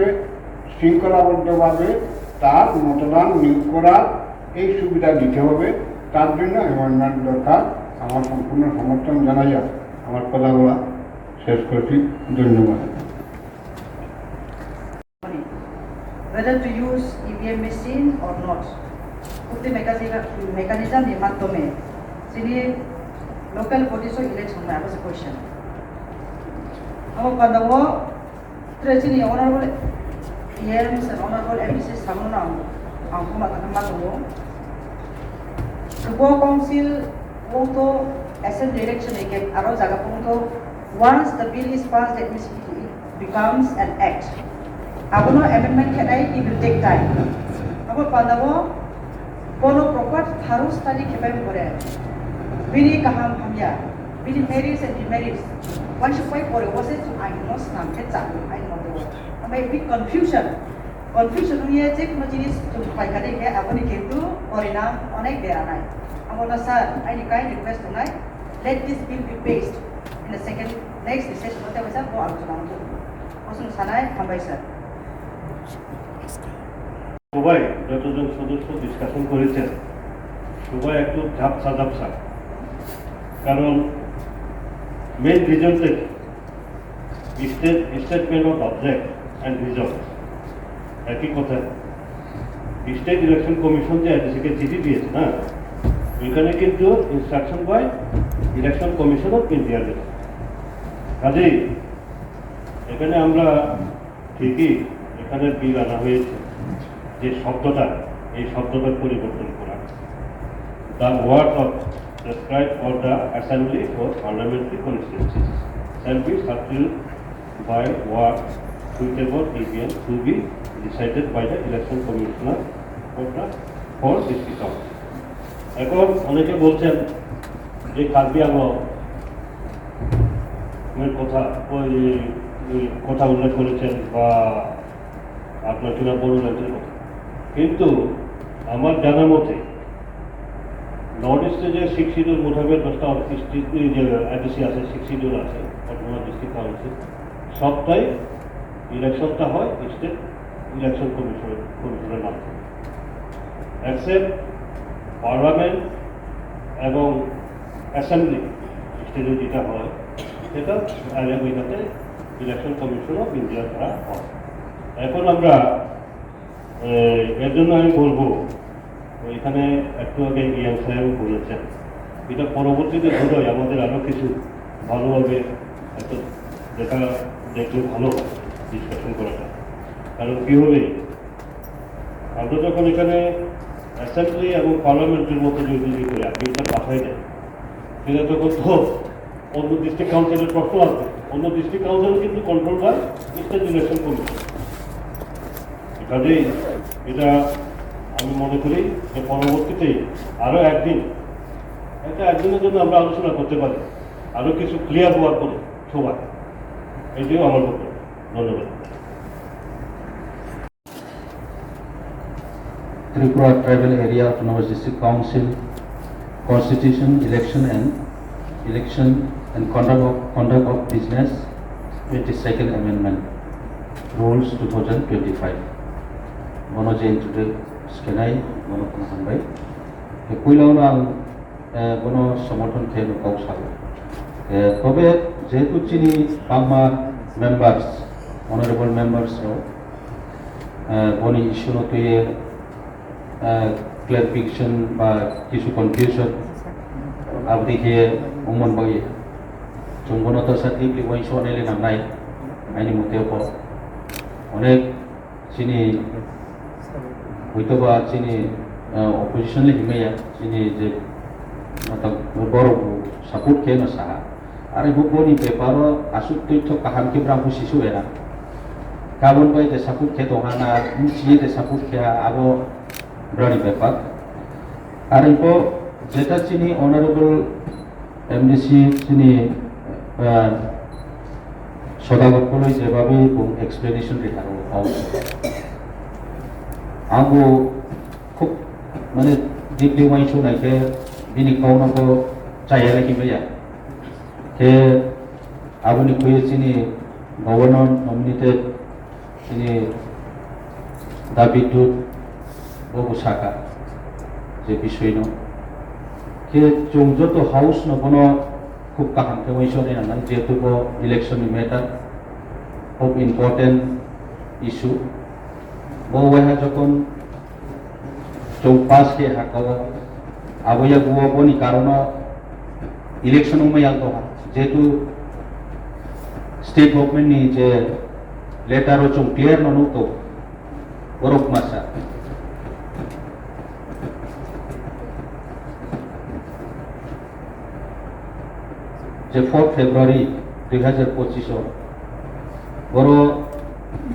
শৃঙ্খলাবদ্ধভাবে তার মতদান নিয়োগ করার এই সুবিধা দিতে হবে। তার জন্য অ্যামেন্ডমেন্ট দরকার। আমার সম্পূর্ণ সমর্থন জানাইয়া আমার কথা বলা শেষ করছি। ধন্যবাদ। Whether to use E V M machine or not, ukti mechanism ni matome chini local bodies o election na, was a question. Abo pandao tre chini honorable E Ms and honorable M Cs samono ang ang kuma tangma tongo. Bo council wng to assembly election ni ke aro jaga wng to, once the bill is passed, that means it becomes an act. Abono amendment khenai, it will take time. Abo pandao bono proper thorough study khepai pore, bini kaham hamya, bini merits and demerits wansukpai pore, wase chwng ain no snam khe chalo, ain mote. Amai big confusion, confusion wngye je kono jinis chwng khlai kha de khe aboni kintu porinam onek beranai. Abono sir, aini kind request wngnai, let this bill be passed in the second, next session o tei waisa bo alochona wngthok. Bo chwng sanai, hambai sir. সবাই, যতজন সদস্য ডিসকাশন করেছেন, সবাই একটু ঝাপসা ঝাপসা। কারণ মেইন রিজনটা কি? State, statement of object and reason একই কথা। স্টেট ইলেকশন কমিশন যে এডিসিকে চিঠি দিয়েছে না, ওইখানে কিন্তু instruction by election commission of India দিয়েছে। কাজেই এখানে আমরা ঠিকই এখানে বিল আনা হয়েছে, যে শব্দটা, এই শব্দটার পরিবর্তন করা। The word of prescribed for the assembly for parliamentary constituencies shall be substituted by word suitable E V M to be decided by the election commissioner for the, for district council. এখন অনেকে বলছেন যে কার্বি আংলং এর কথা, ওই, ওই কথা উল্লেখ করেছেন বা আপনার কিনা বড় রাজ্যের কথা, কিন্তু আমার জানা মতে নর্থ ইস্টে যে সিক্স শিডিউল মোতাবেক দশটা ডিস্ট্রিক্ট, এই যে এডিসি আছে, সিক্স শিডিউল আছে, অটোনমাস ডিস্ট্রিক্ট কাউন্সিল, সবটাই ইলেকশনটা হয় স্টেট ইলেকশন কমিশন, কমিশনের মাধ্যমে। এক্সেপ্ট পার্লামেন্ট এবং অ্যাসেম্বলি স্টেটে যেটা হয়, সেটা আলাদা ওইটাতে ইলেকশন কমিশন অফ ইন্ডিয়া করা হয়। এখন আমরা, এ, এর জন্য আমি বলবো, এখানে একটু আগে ইয়াং সাহেব বলেছেন, এটা পরবর্তীতে বোধহয় আমাদের আরও কিছু ভালোভাবে একটা দেখা, দেখলে ভালো হয় ডিসকাশন করাটা। কারণ কী হবে, আমরা যখন এখানে অ্যাসেম্বলি এবং পার্লামেন্টের মতো যদি ই করি, আপনি একটা পাঠাই দেন, সেটা তখন তো অন্য ডিস্ট্রিক্ট কাউন্সিলের প্রশ্ন আসবে। অন্য ডিস্ট্রিক্ট কাউন্সিল কিন্তু control by state election commission. কাজেই এটা আমি মনে করি যে পরবর্তীতে আরও একদিন, একটা একদিনের জন্য আমরা আলোচনা করতে পারি, আরও কিছু ক্লিয়ার হওয়ার পরে সবাই। এইটাই আমার বক্তব্য। ধন্যবাদ। Tripura Tribal Area Autonomous District Council Constitution, Election and Election and Conduct of, Conduct of Business, twenty-second Amendment Rules two thousand twenty-five. Bono je introduce khenai, bono kheno hambai. Ke puila ang eh, bono somorthon khe no kok sao. Eh, tobe jehetu chini bangma members, honorable members rok, eh, boni issue no twiye, eh, clarification ba kisu confusion abdi khe ongmon bai. Chwng bono to sa deeply uaingsuk nai le nangnai, aini moteo ko. Onek Chini, hoitoba chini, eh, opposition le himaya, chini je, matak borok bo support khe no saha. Are bo boni beparo aswk twi thok kaham khe brang bo sisu era. Kabun bai je support khe tongha na, chini je support khe ha, abo brani bepar. Are bo jeta chini honorable M D C chini, ah, Sodagar Koloi jebabe bung explanation ri tharo, ang bo Khub, mane, deeply uaingsuk nai khe bini kok no bo chaya lai khe maya. Khe aboni khuye chini governor nominated chini David Dut bo bo saka je bisoi no. Khe chwng joto house no bono khub kaham khe uaingsuk nai nang jehetu bo election ni matter, khub important issue. Bo waiha jokhon chwng pass khe ha kok, abo yaguo boni karono election wngma yang tongha, jehetu state government ni je letter o chwng clear no nukto, borok masa. Je four February dui hazar pochisho, boro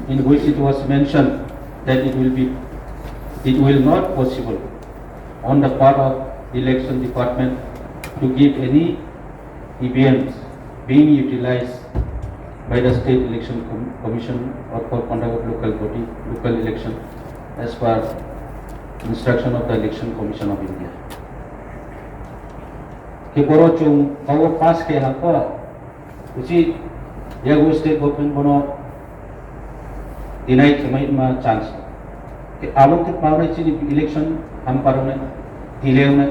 in which it was mentioned that it will be, it will not possible on the part of election department to give any E V Ms being utilized by the State Election Com-, Commission or for conduct of local body, local election as per instruction of the Election Commission of India. Khe boro chwng kok pass khe ha kok, uchi yago state government bono deny khe mai ma chance. Khe abo khe pawnai chini election ham paronai, delay wngnai.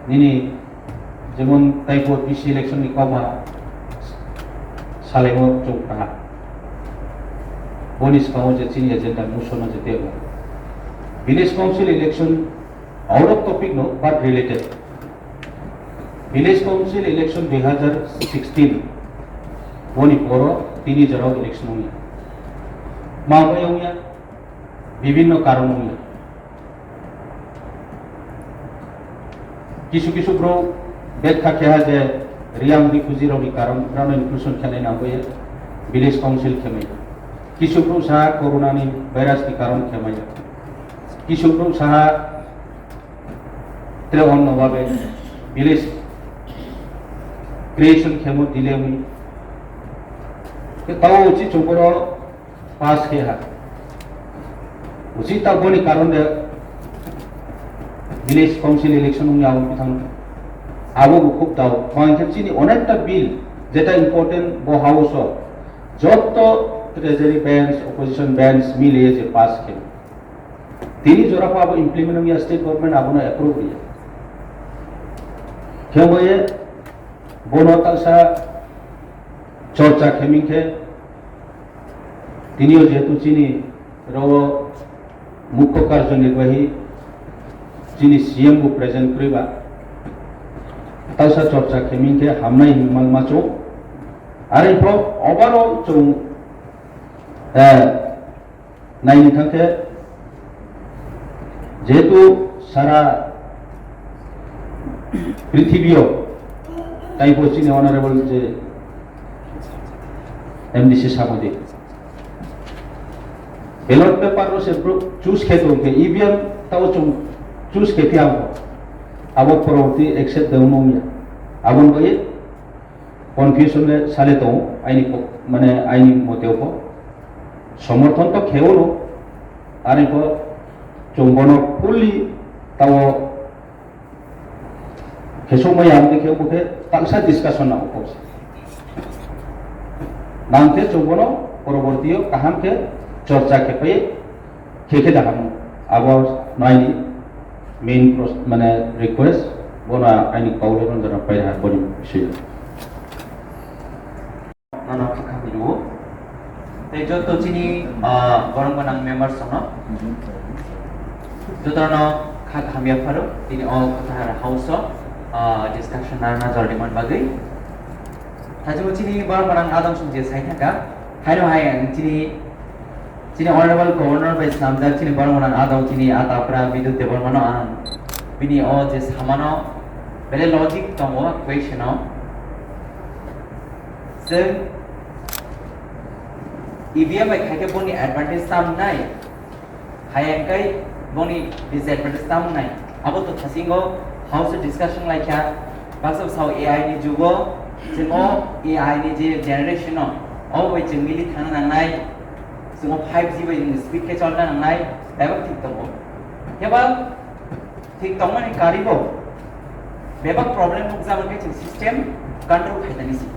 Nini jemon taibo B C election ni kok ma salai o chwng kaha. Boni swkango je chini agenda musono je tebo. Village Council election out of topic no, but related. Village Council election dui hazar sixteen boni poro tini jorao election wngya. Ma bai wngya, bibhinno karon wngya. Kisu kisu bro bekha khe ha je Reang refugee rokni karon rano inclusion khenai nangbai village council khemai. Kisu bro sa corona ni virus ni karon khemai. Kisu bro sa tre onno babe village creation khemo delay wngwi. Tei tao uchi choboro pass khe ha. Uchi ta boni karon de village council election wngya abo bithang abo bo khub tao. Hwnkhe chini onekta bill jeta important bo house o jotto treasury bench, opposition bench miliye je pass khe. Tini jora pho abo implement wngya, state government abono approve riya. Khe oboye bono taksa chorcha kheming khe tini o jehetu chini ro mukho karjo nirbahi chini C M bo present kwrwi ba taksa chorcha kheming khe hamnai hinwi mal macho. Are pho overall chwng, eh, naini thang khe jehetu sara prithibio taibo chini honorable je M D C samodi ballot paper ro se bro choose khe tong khe E V M tao chwng choose khe phiya abo poroborti accept de wngya aboni bagwi confusion le sale tongo aini ko-, mane aini moteo ko somorthon to kheo no, ani ko chwng bono fully tao khesok maya amde kheo bokhe taksa discussion na ko nang khe chwng bono porobortio kaham khe chorcha khe pai. Khe khe da hamo. Abo no aini main pros-, mane request, bono aini kau le rong jana pai ha boni bising. Nono kha kha biru. Tei joto chini, ah, borong gwnang members no. Joto no kha kha hamya pharo, tini o kha kha house o, ah, discussion na na jor di man bagwi. Thajimo chini borok gwnang adong song je sai thangkha. Haino hai ang chini, chini honorable governor bai swnamjak chini borok gwnang adong chini a tapra Bidut Debbarma no ang bini o je samano belai logic tongo question o. Chwng E V M bai khaikhe boni advantage tam nai. Hai hwnkhe boni disadvantage tamo nai? Abo to thasingo house o discussion lai kha, baksa sao A I ni jugo, chwng o A I ni je generation no, o bai chwng mili thangna nangnai, chwng o five G bai chwng speed khe cholna nangnai, bebak thik tongo. Kebak thik tongmani karibo bebak problem nukjak hwnkhe chwng system control khainani si.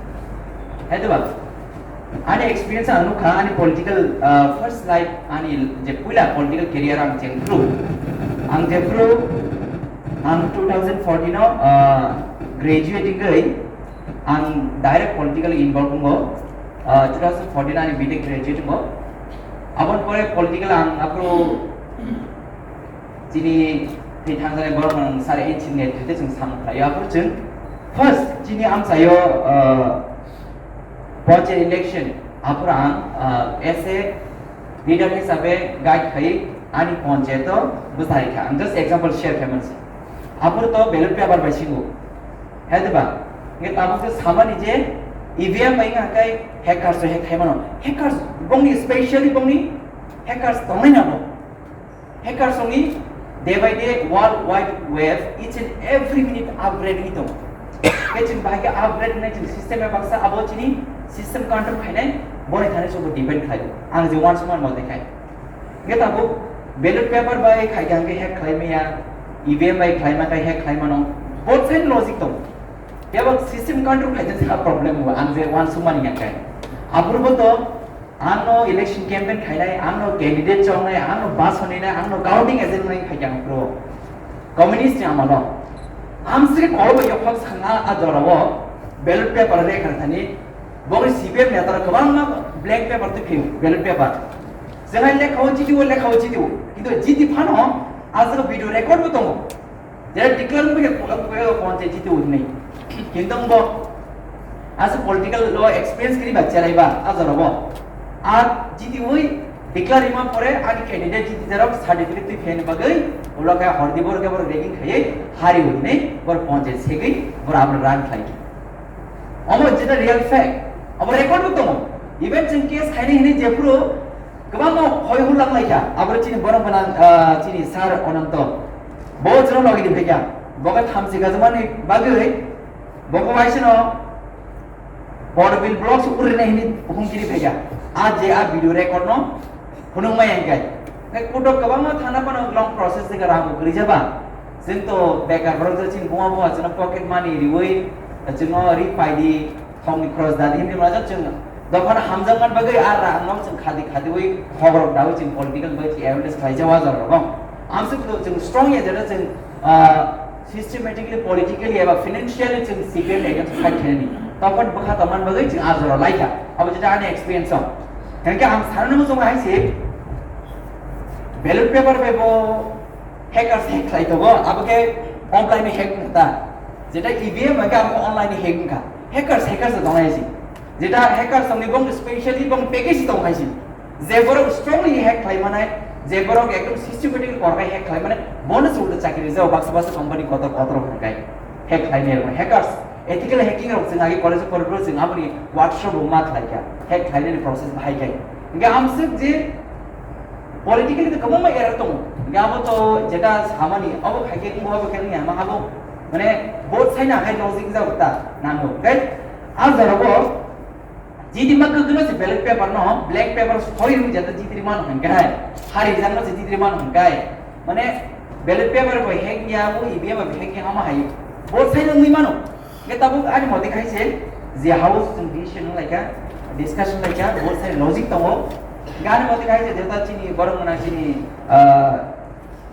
Hai diba? Ani experience ang nukha, ani political, ah, first life, ani je puila political career ang chengphru. Ang jephru ang two thousand fourteen o, ah, graduate wngwi ang direct political involve wngo. Ah, two thousand fourteen ani B Tech graduate wngo. Aboni pore political ang aphuru chini thwi thangjaknai borok rok sari enchini netrite chwng samung khlaio. Aphuru chwng first chini amchaio, ah, panchayat election, aphuru ang, ah, as a leader hisabe guide khai ani panchayat o bwsai kha. Ang just example share khai mansi. Aphuru to ballot paper bai singo. Hai diba? Nge tabuk je samani je E V M bai ngai hackers to hack khai mano. Hackers bongni specially bongni hackers tongnai nabo. Hackers wngwi day by day World Wide Web each and every minute upgrade wngwi tongo. Khe chwng bahai khe upgrade wngnai chwng system bai baksa abo chini system control khainai boni thani sobo depend khlai. Ang je uansukmani mote khai. Hwnkhe tabuk ballot paper bai khai khe hwnkhe hack khlai maya, E V M bai khlai ma khai hack khlai mano. Both side logic tongo. Kebo system control khaijak problem bo ang je uansukmani ya khai. Aphuru bo to Ang no election campaign khainai, ang no candidate chongnai, ang no bus honai, ang no counting agent nai khai kang pro. Communist ni amalo. Amsri kolo bai yok sanga a jora o ballot paper re khan thani. Bogri C P M neta rok kwbangma blank paper twi phiyo, ballot paper. Jwngai lekha o jiti o, lekha o jiti o. Kintu jiti phano aswk video record bo tongo. Jera declare wngwi khe, wngwi khe panchayat jiti wngwi. Kintu bo aswk political lo experience kwrwi ba cherai ba a jora bo. Ar jiti wngwi declare wngma pore ani candidate jiti jarok certificate twi phaini bagwi ulo khe hordi bor khe bor ragging khaiwi hari wngwi bor panchayat segwi bor abro run khlai. Omo jeta real fact. Abo record bo tongo. Even chwng case khaini hini jephuru Kwbangma hoi hurlak lai kha, aboni chini borok gwnang, ah, chini sir Ananto. Bo chwngno logi di phaikha. Bo khe thamchi gajimani bagwi, bo khe waisano Borbil blocks urinai hini humkiri phaikha. A je a video record no phunukmai ang kai. Nai kutok kwbangma thana phano long process de rang ugri jaba. Chwng to bekar borok je chini buma buma chwngno pocket money riwi, chwngno ri paidi, Thokni cross dadi hwnwi manjak chwng dophano hamjakmani bagwi a rangno chwng khadi khadiwi khokrok dawi chwng political bai chwng awareness khlaijak o a jorao. Amswk chwng strong ya jeta chwng, ah, systematically, politically eba financially chwng C P M ni against fight khainani. Tokon bwkha tongmani bagwi chwng a jorao laikha. Abo jeta ani experience o. Hwnkhe ang sanani muchungo hai se ballot paper bai bo Hackers hack khlai tongo, abo khe offline ni hack wngkha ta. Jeta E V M hwnkhe abo online ni hack wngkha. Hackers, hackers tong hai si. Jeta hackers tongni bong specially bong package tong hai si. Je borok strongly hack khlai manai, je borok ekdom systematic kor khai hack khlai manai, bono se ulo chakri jao baksa baksa company kotor kotor hwnkhe hack khlai nai rok hackers. Ethical hacking rok chwng agi college poripro chwng aboni workshop rok ma khlai kha. Hack khlai nai process bahai khai. Hwnkhe amswk je Politically to kwbangma error tongo. Hwnkhe abo to jeta samani, abo khai khe wngbo abo khe wngya ma abo. Mane both side na hai logic jao ta nango. Hwnkhe a jorao jiti ma kwkno se ballot paper no, blank paper soi rw jeta jiti mano hwnkhe hai. Hari jang no se jiti mano hwnkhe. Mane ballot paper bo hack ya, bo E V M bo hack ya, ama hai. Both side wngwi mano. Hwnkhe tabuk ani motwi khai se je house chwng decision wng lai kha, discussion lai kha, both side logic tongo. Hwnkhe ani motwi khai se jeta chini borok gwnang chini, ah,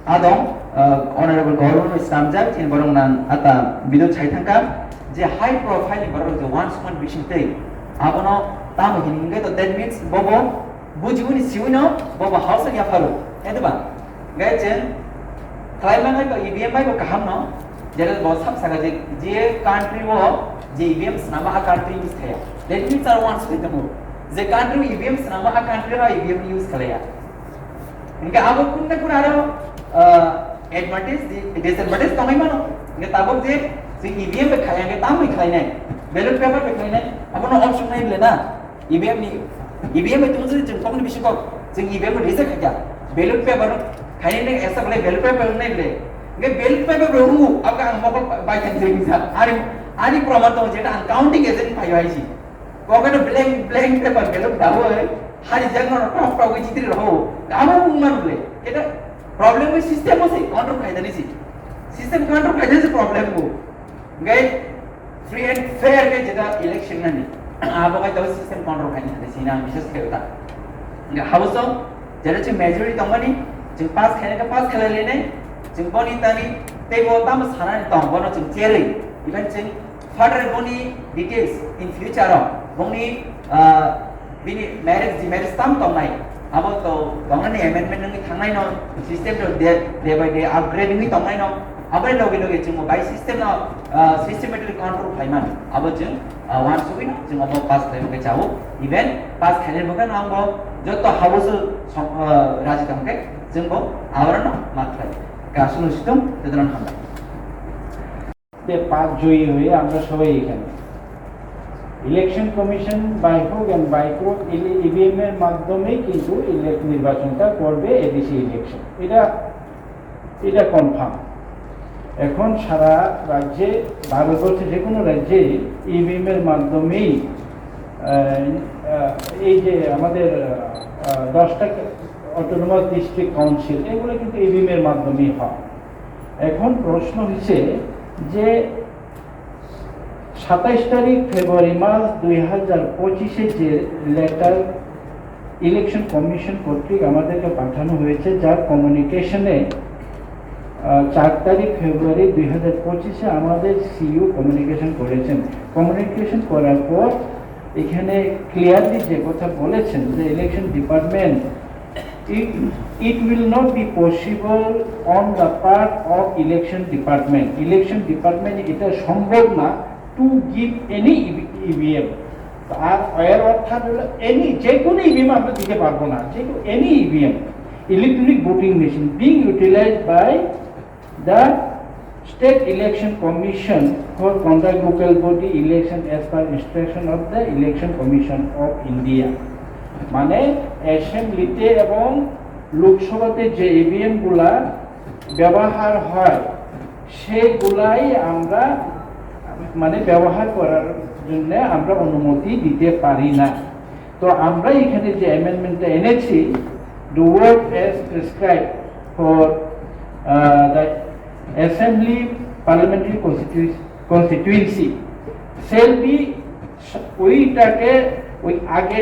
adong, ah, honorable governor bai swnamjak chini borok gwnang ata video chai thang kha je high profile ni borok rok je uansukmani bising twi abono tamo hini hwnkhe to that means bobo bujiboni siwino bobo house wng yapharo, hai diba? Hwnkhe chwng khlai manai to E V M bai bo kaham no, jera bo sak saka je, je country o je E V M swnama a country use khaya. That means are once with the move. Je country o E V M swnama a country o E V M use khlaya. Hwnkhe abo kunna kun aro, ah, advantage, di-, disadvantage tongwi mano. Hwnkhe tabuk je, je E V M bai khaya, hwnkhe tamoni khlainai. Ballot paper bai khlainai. Abono option nai bole na. E V M ni, E V M bai tong jani chwng kokni bisingo chwng E V M no reject khaikha. Ballot paper khainai nang esa bole ballot paper nai bole. Nge ballot paper bo ru, abo ang mokol bai thang jeng sa. Ani, ani proman tong jeta ang counting agent phai hai si. Kokno blank, blank paper ballot dawo hai. Hari jang no tok tok jitri roho. Abo man bole. Eta Problem bai system o se control khaidani se. System control khaidani se problem bo. Gai free and fair gai jeta election nani. Abo gai to system control khaidani se na bises khe ta. Gai habo so jeta chwng majority tongmani, chwng pass khaina khe pass khlai lenai, chwng boni tani tei bo tamo sanani tong bono chwng cherwi. Even chwng further boni details in future o boni, ah, bini merit demerits tam tongnai, abo to tongnani amendment wngwi thangnai no, system to day, day by day upgrade wngwi tongnai no, aboni loge loge chwng bai system no, ah, systematically control khlai mano, abo chwng, ah, wansugwi no chwng abo pass khlai bagwi chao, even pass khlainai bagwi no ang bo joto house o song, ah, raji tongkhe chwng bo aborok no ma khlai. Kasung situng jotono hambai. Te পাঁচ জয়ী হয়ে আমরা সবাই এখানে। Election commission by hook and by crook EVM এর মাধ্যমেই কিন্তু ইলেক নির্বাচনটা করবে, এডিসি ইলেকশন। এটা এটা কনফার্ম। এখন সারা রাজ্যে, ভারতবর্ষে যে কোনো রাজ্যে ইভিএম এর মাধ্যমেই আহ, আহ, এই যে আমাদের আহ, দশটা অটোনোমাস ডিস্ট্রিক্ট কাউন্সিল, এগুলো কিন্তু ইভিএম এর মাধ্যমেই হয়। এখন প্রশ্ন হচ্ছে যে সাতাইশ তারিখ ফেব্রুয়ারি মাস দুই হাজার পঁচিশে যে লেটার ইলেকশন কমিশন কর্তৃক আমাদেরকে পাঠানো হয়েছে, যার কমিউনিকেশনে চার তারিখ ফেব্রুয়ারি দুই হাজার পঁচিশে আমাদের সিইও কমিউনিকেশন করেছেন। কমিউনিকেশন করার পর এখানে ক্লিয়ারলি যে কথা বলেছেন যে election department, it, it will not be possible on the part of election department. Election department এটা সম্ভব না টু গিভ এনি ইভিএম। আর এর অর্থাৎ হলো এনি, যে কোনো ইভিএম আমরা দিতে পারবো না, যে কোনো any EVM, electronic voting machine, being utilized by the State Election Commission for conduct local body election as per instruction of the Election Commission of India। মানে অ্যাসেম্বলিতে এবং লোকসভাতে যে ইভিএম গুলা ব্যবহার হয়, সেগুলাই আমরা মানে ব্যবহার করার জন্য আমরা অনুমতি দিতে পারি না। তো আমরা এখানে যে অ্যামেন্ডমেন্টটা এনেছি, the word as prescribed for the assembly parliamentary constituency shall be, ওইটাকে, ওই আগে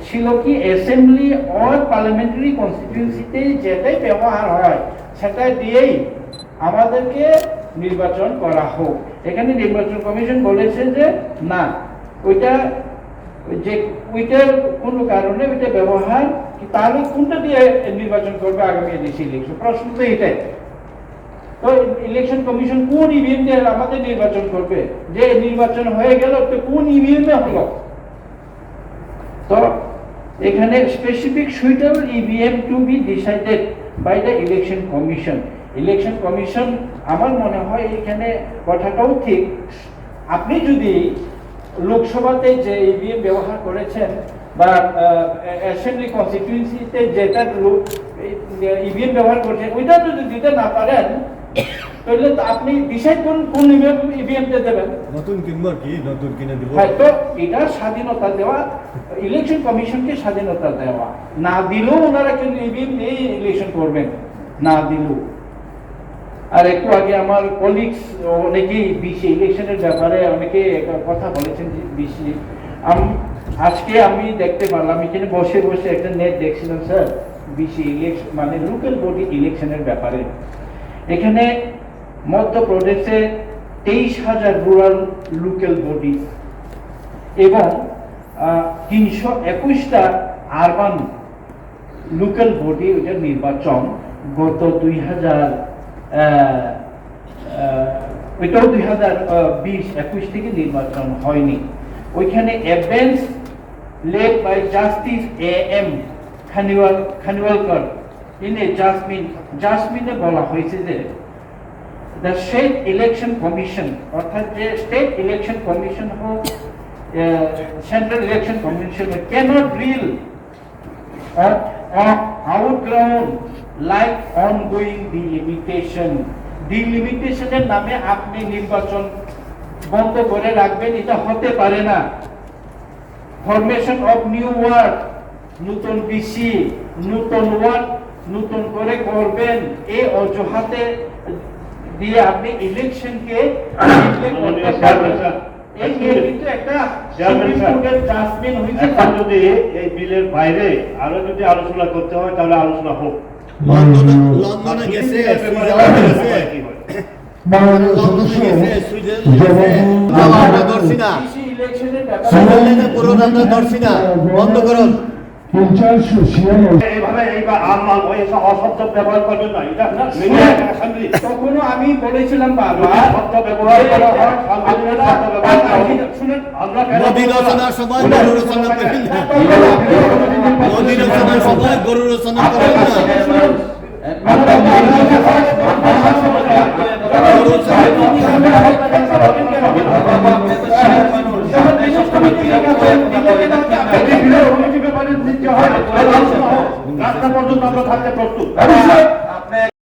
ছিল কি, অ্যাসেম্বলি অর পার্লামেন্টারি কনস্টিটিউয়েন্সিতে যেটাই ব্যবহার হয় সেটা দিয়েই আমাদেরকে নির্বাচন করা হোক। এখানে নির্বাচন কমিশন বলেছে যে না, ওইটা, ওই যে, ওইটার কোনো কারণে ওইটা ব্যবহার, তাহলে কোনটা দিয়ে নির্বাচন করবে আগামী এডিসি ইলেকশন? প্রশ্ন তো এটাই। তো ইলেকশন কমিশন কোন ইভিএম দিয়ে আমাদের নির্বাচন করবে? যে নির্বাচন হয়ে গেল, তো কোন ইভিএম এ হলো? তো এখানে specific suitable E V M to be decided by the election commission। Election commission, আমার মনে হয় এখানে কথাটাও ঠিক। আপনি যদি লোকসভাতে যে ইভিএম ব্যবহার করেছেন বা অ্যাসেম্বলি কনস্টিটিউয়েন্সিতে যেটা ইভিএম ব্যবহার করছেন, ওইটা যদি দিতে না পারেন, তাহলে তো আপনি ডিসাইড করুন কোন ইভিএম টা দেবেন। নতুন কিনবো আর কি, নতুন কিনে দিব। হ্যাঁ, তো এটা স্বাধীনতা দেওয়া, ইলেকশন কমিশনকে স্বাধীনতা দেওয়া। না দিলেও ওনারা কিন্তু ইভিএম দিয়ে ইলেকশন করবেন, না দিলেও। আর একটু আগে আমার কলিগস অনেকেই বিসি ইলেকশনের ব্যাপারে অনেকে একটা কথা বলেছেন যে বিসি, আম-, আজকে আমি দেখতে পারলাম এখানে বসে বসে একটা নেট দেখছিলাম স্যার, বিসি ইলেকশন মানে লোকাল বডি ইলেকশনের ব্যাপারে। এখানে মধ্যপ্রদেশে তেইশ হাজার রুরাল লোকাল বডি এবং আহ, তিনশো একুশটা আরবান লোকাল বডি, ওইটা নির্বাচন গত দুই হাজার, আহ, আহ, ওইটাও দুই হাজার বিশ একুশ থেকে নির্বাচন হয়নি। ওইখানে a bench led by Justice A M খানিওয়াল, খানিওয়ালকর in a judgment, জাজমেন্টে বলা হয়েছে যে the state election commission, অর্থাৎ যে স্টেট ইলেকশন কমিশন হোক, সেন্ট্রাল ইলেকশন কমিশন হোক, cannot rule on, on outground like ongoing delimitation। ডিলিমিটেশনের নামে আপনি নির্বাচন বন্ধ করে রাখবেন, এটা হতে পারে না। Formation of new ward, নতুন বিসি, নতুন ওয়ার্ড, নতুন করে করবেন, এই অজুহাতে দিয়ে আপনি ইলেকশনকে বিঘ্ন করতে পারবেন। এই নিয়ে কিন্তু একটা সুপ্রিম কোর্টের জাজমেন্ট হয়েছে। এখন যদি এই বিলের বাইরে আরো যদি আলোচনা করতে হয়, তাহলে আলোচনা হোক। লন্ডনে, লন্ডনে গেছে, সুইজারল্যান্ডে গেছে। মাননীয় সদস্য, লন্ডনে গেছে, সুইজারল্যান্ডে গেছে। জবাব দিন। আমরা ধরছি না। সুইজারল্যান্ডে পুরো আমরা ধরছি না। বন্ধ করুন। পঞ্চাশ সিয়াম। এইভাবে এইবার আর মাল ওই এসব অশব্দ ব্যবহার করবেন না। এটা মিডিয়া অ্যাসেম্বলি। তখনও আমি বলেছিলাম বারবার, যদি শব্দ ব্যবহার করা হয়, সাংবিধানিক শব্দ ব্যবহার করা হয়। শুনেন, আমরা কেন নদী রচনার সময় গরু রচনা করেন না। নদী রচনার সময় গরু রচনা করেন না। রাস্তা পর্যন্ত আমরা থাকতে প্রস্তুত।